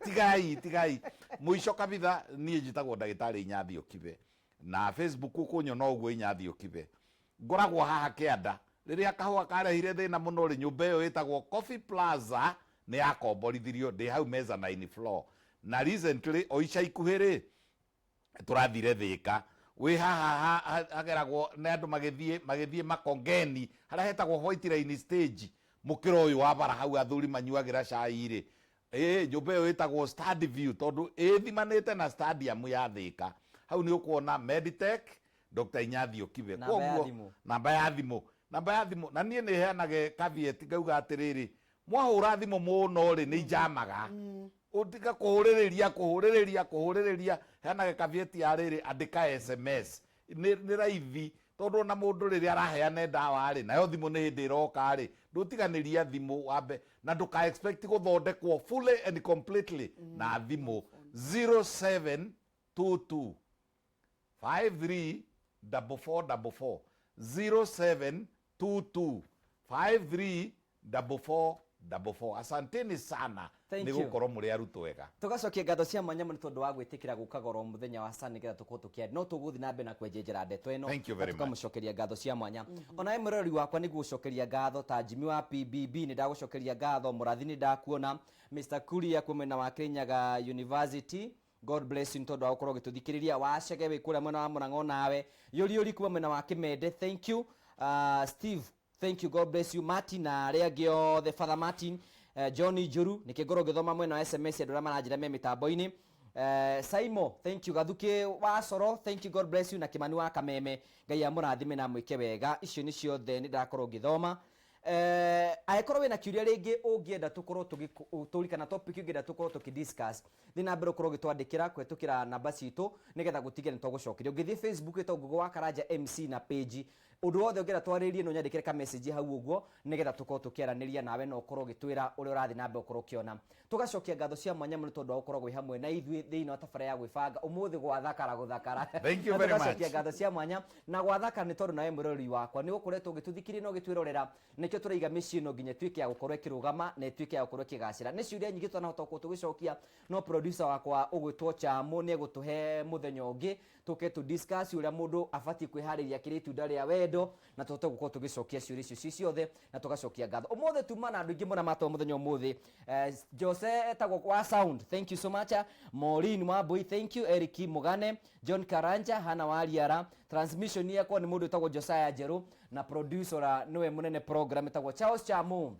tigai tigai. Mũico kabitha niĩ njĩtagwo ndagĩtarĩ Inyathiũ Kibe. Na Facebook ũkũnyona ũguo Inyathiũ Kibe. Ngoragwo haha kĩanda. Rĩrĩa kahũa karehire thĩna mũno rĩ, nyũmba ĩyo ĩtagwo Coffee Plaza nĩ yakomborithirio, ndĩ hau mezzanine floor. Na recently o ica ikuhĩ rĩ, tũrathire Thĩka, wĩ haha hageragwo nĩ andũ magĩthiĩ magĩthiĩ Makongeni, harĩa hetagwo White Line Stage, mũkĩra ũyũ wa bara hau athuri manyuagĩra cai rĩ, ĩĩ nyũmba ĩyo ĩtagwo Stand View tondũ ĩthimanĩte na stadium ya Thĩka. Hau nĩ ũkuona Meditech, Dr. Inyathiũ Kibe. Namba ya Kwoguo thimũ. namba ya thimũ, namba ya thimũ, na niĩ nĩ heanage caveat ngauga atĩrĩrĩ, mwahũra thimũ mũno rĩ, nĩ injamaga. Ũtiga kũhũrĩrĩria, kũhũrĩrĩria, kũhũrĩrĩria, heanage caveat ya rĩrĩ, andĩka SMS. Nĩ nĩ raithi, tondũ ona mũndũ rĩrĩa araheana ndawa rĩ, nayo thimũ nĩ hĩndĩ ĩroka rĩ, ndũtiganĩria thimũ wambe, na ndũka expect gũthondekwo fully and completely na thimũ. 0722 53 44 44 0722 53 44 44. Asanteni sana. Thank nĩ you. gũkorwo mũrĩ arutwo ega. Tugacokia ngatho cia mwanya mũno tondũ wa gwĩtĩkĩra gũka goro mũthenya wa Sunday nĩgetha tũkorwo tũkĩaria, no tũgũthiĩ na mbere na kwenjenjera ndeto ĩno. Thank you very na tũkamũcokeria ngatho cia mwanya. Onawe mũrori wakwa nĩ gũcokeria ngatho, ta Jimmy wa PBB nĩ ndagũcokeria ngatho, Mũrathi nĩ ndakuona, Mr Kuria kwĩ mwena wa Kirinyaga University, God bless you nĩ tondũ wa gũkorwo ũgĩtũthikĩrĩria. Wacege wĩ kũrĩa mwena wa Mũrang'o, nawe Yũriũri kuma mwena wa Kĩmende, thank you. Steve, thank you, God bless you. Martin na arĩa angĩ othe, Father Martin, John Njuru, nĩkĩ ngorwo ngĩthoma mwena wa SMS andũ arĩa maranjĩra me mĩtambo-inĩ. Saimo, thank you. Gathuki wa Coro, thank you, God bless you. Na Kimani wa Kameme, Ngai amũrathime na amwĩke wega. Icio nĩ ciothe nĩ ndakorwo ngĩthoma. Angĩkorwo wĩna kĩũria rĩngĩ ũngĩenda tũkorwo tũgĩ kana topic ũngĩenda tũkorwo tũkĩ discuss, thiĩ na mbere ũkorwo ũgĩtwandĩkĩra kũhetũkĩra namba citũ nĩgetha gũtige nĩ tũgũcokeria. Ũngĩthiĩ Facebook ĩtagwo Ngũgũ wa Karanja MC na page, ũndũ wothe ũngĩenda twarĩrie no nyandĩkĩre ka message hau ũguo nĩgetha tũkorwo tũkĩaranĩria nawe na ũkorwo ũgĩtwĩra ũrĩa ũrathiĩ na mbere ũkorwo ũkĩona. Tũgacokia ngatho cia mwanya mũno tondũ wa gũkorwo gwĩ hamwe na ithuĩ thĩinĩ wa tabarĩra ya gwĩbanga ũmũthĩ gwathakara gũthakara. Thank you Na very much. tũgacokia ngatho cia mwanya na gwathakara nĩ tondũ nawe mũrori wakwa nĩ ũkoretwo ũgĩtũthikĩrĩria na ũgĩtwĩrorera, nĩkĩo tũraiga mĩciĩ no nginya ĩtuĩke ya gũkorwo ĩkĩrũgama na ĩtuĩke ya gũkorwo ĩkĩgacĩra. Nĩ ciũria nyingĩ twanahota gũkorwo tũgĩcokia, no producer wakwa ũgwĩtwo Chamo nĩ egũtũhe mũthenya ũngĩ tũke tũ discuss ũrĩa mũndũ abatiĩ kwĩharĩria kĩrĩ itunda rĩa wendo, na tũhote gũkorwo tũgĩcokia ciũria icio ci ciothe na tũgacokia ngatho. Ũmũthĩ tuma na andũ aingĩ mũno matwa mũthenya ũmũthĩ. Jose etagwo wa sound, thank you so much. Maureen Wambui, thank you. Eric Mugane, John Karanja, Hana Wariara, transmission yakwa nĩ mũndũ wĩtagwo Josiah Njerũ, na producer nĩwe mũnene program ĩtagwo Charles Chamu.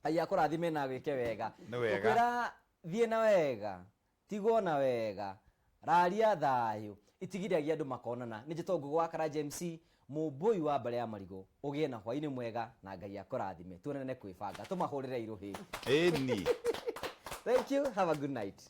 Aya kũrathime na gwĩke wega. Nĩ wega. Tũkwĩra thiĩ na wega, tigwo na wega, raria thayũ, itigiragia andũ makonana. Nĩ njĩtagwo Ngũgũ wa Karanja MC, mũmbũi wa mbare ya marigũ. Ũgĩe na hwainĩ mwega na Ngai akũrathime. Tuonane kwĩbanga, tũmahũrĩre irũhĩ. Ĩni. Thank you, have a good night.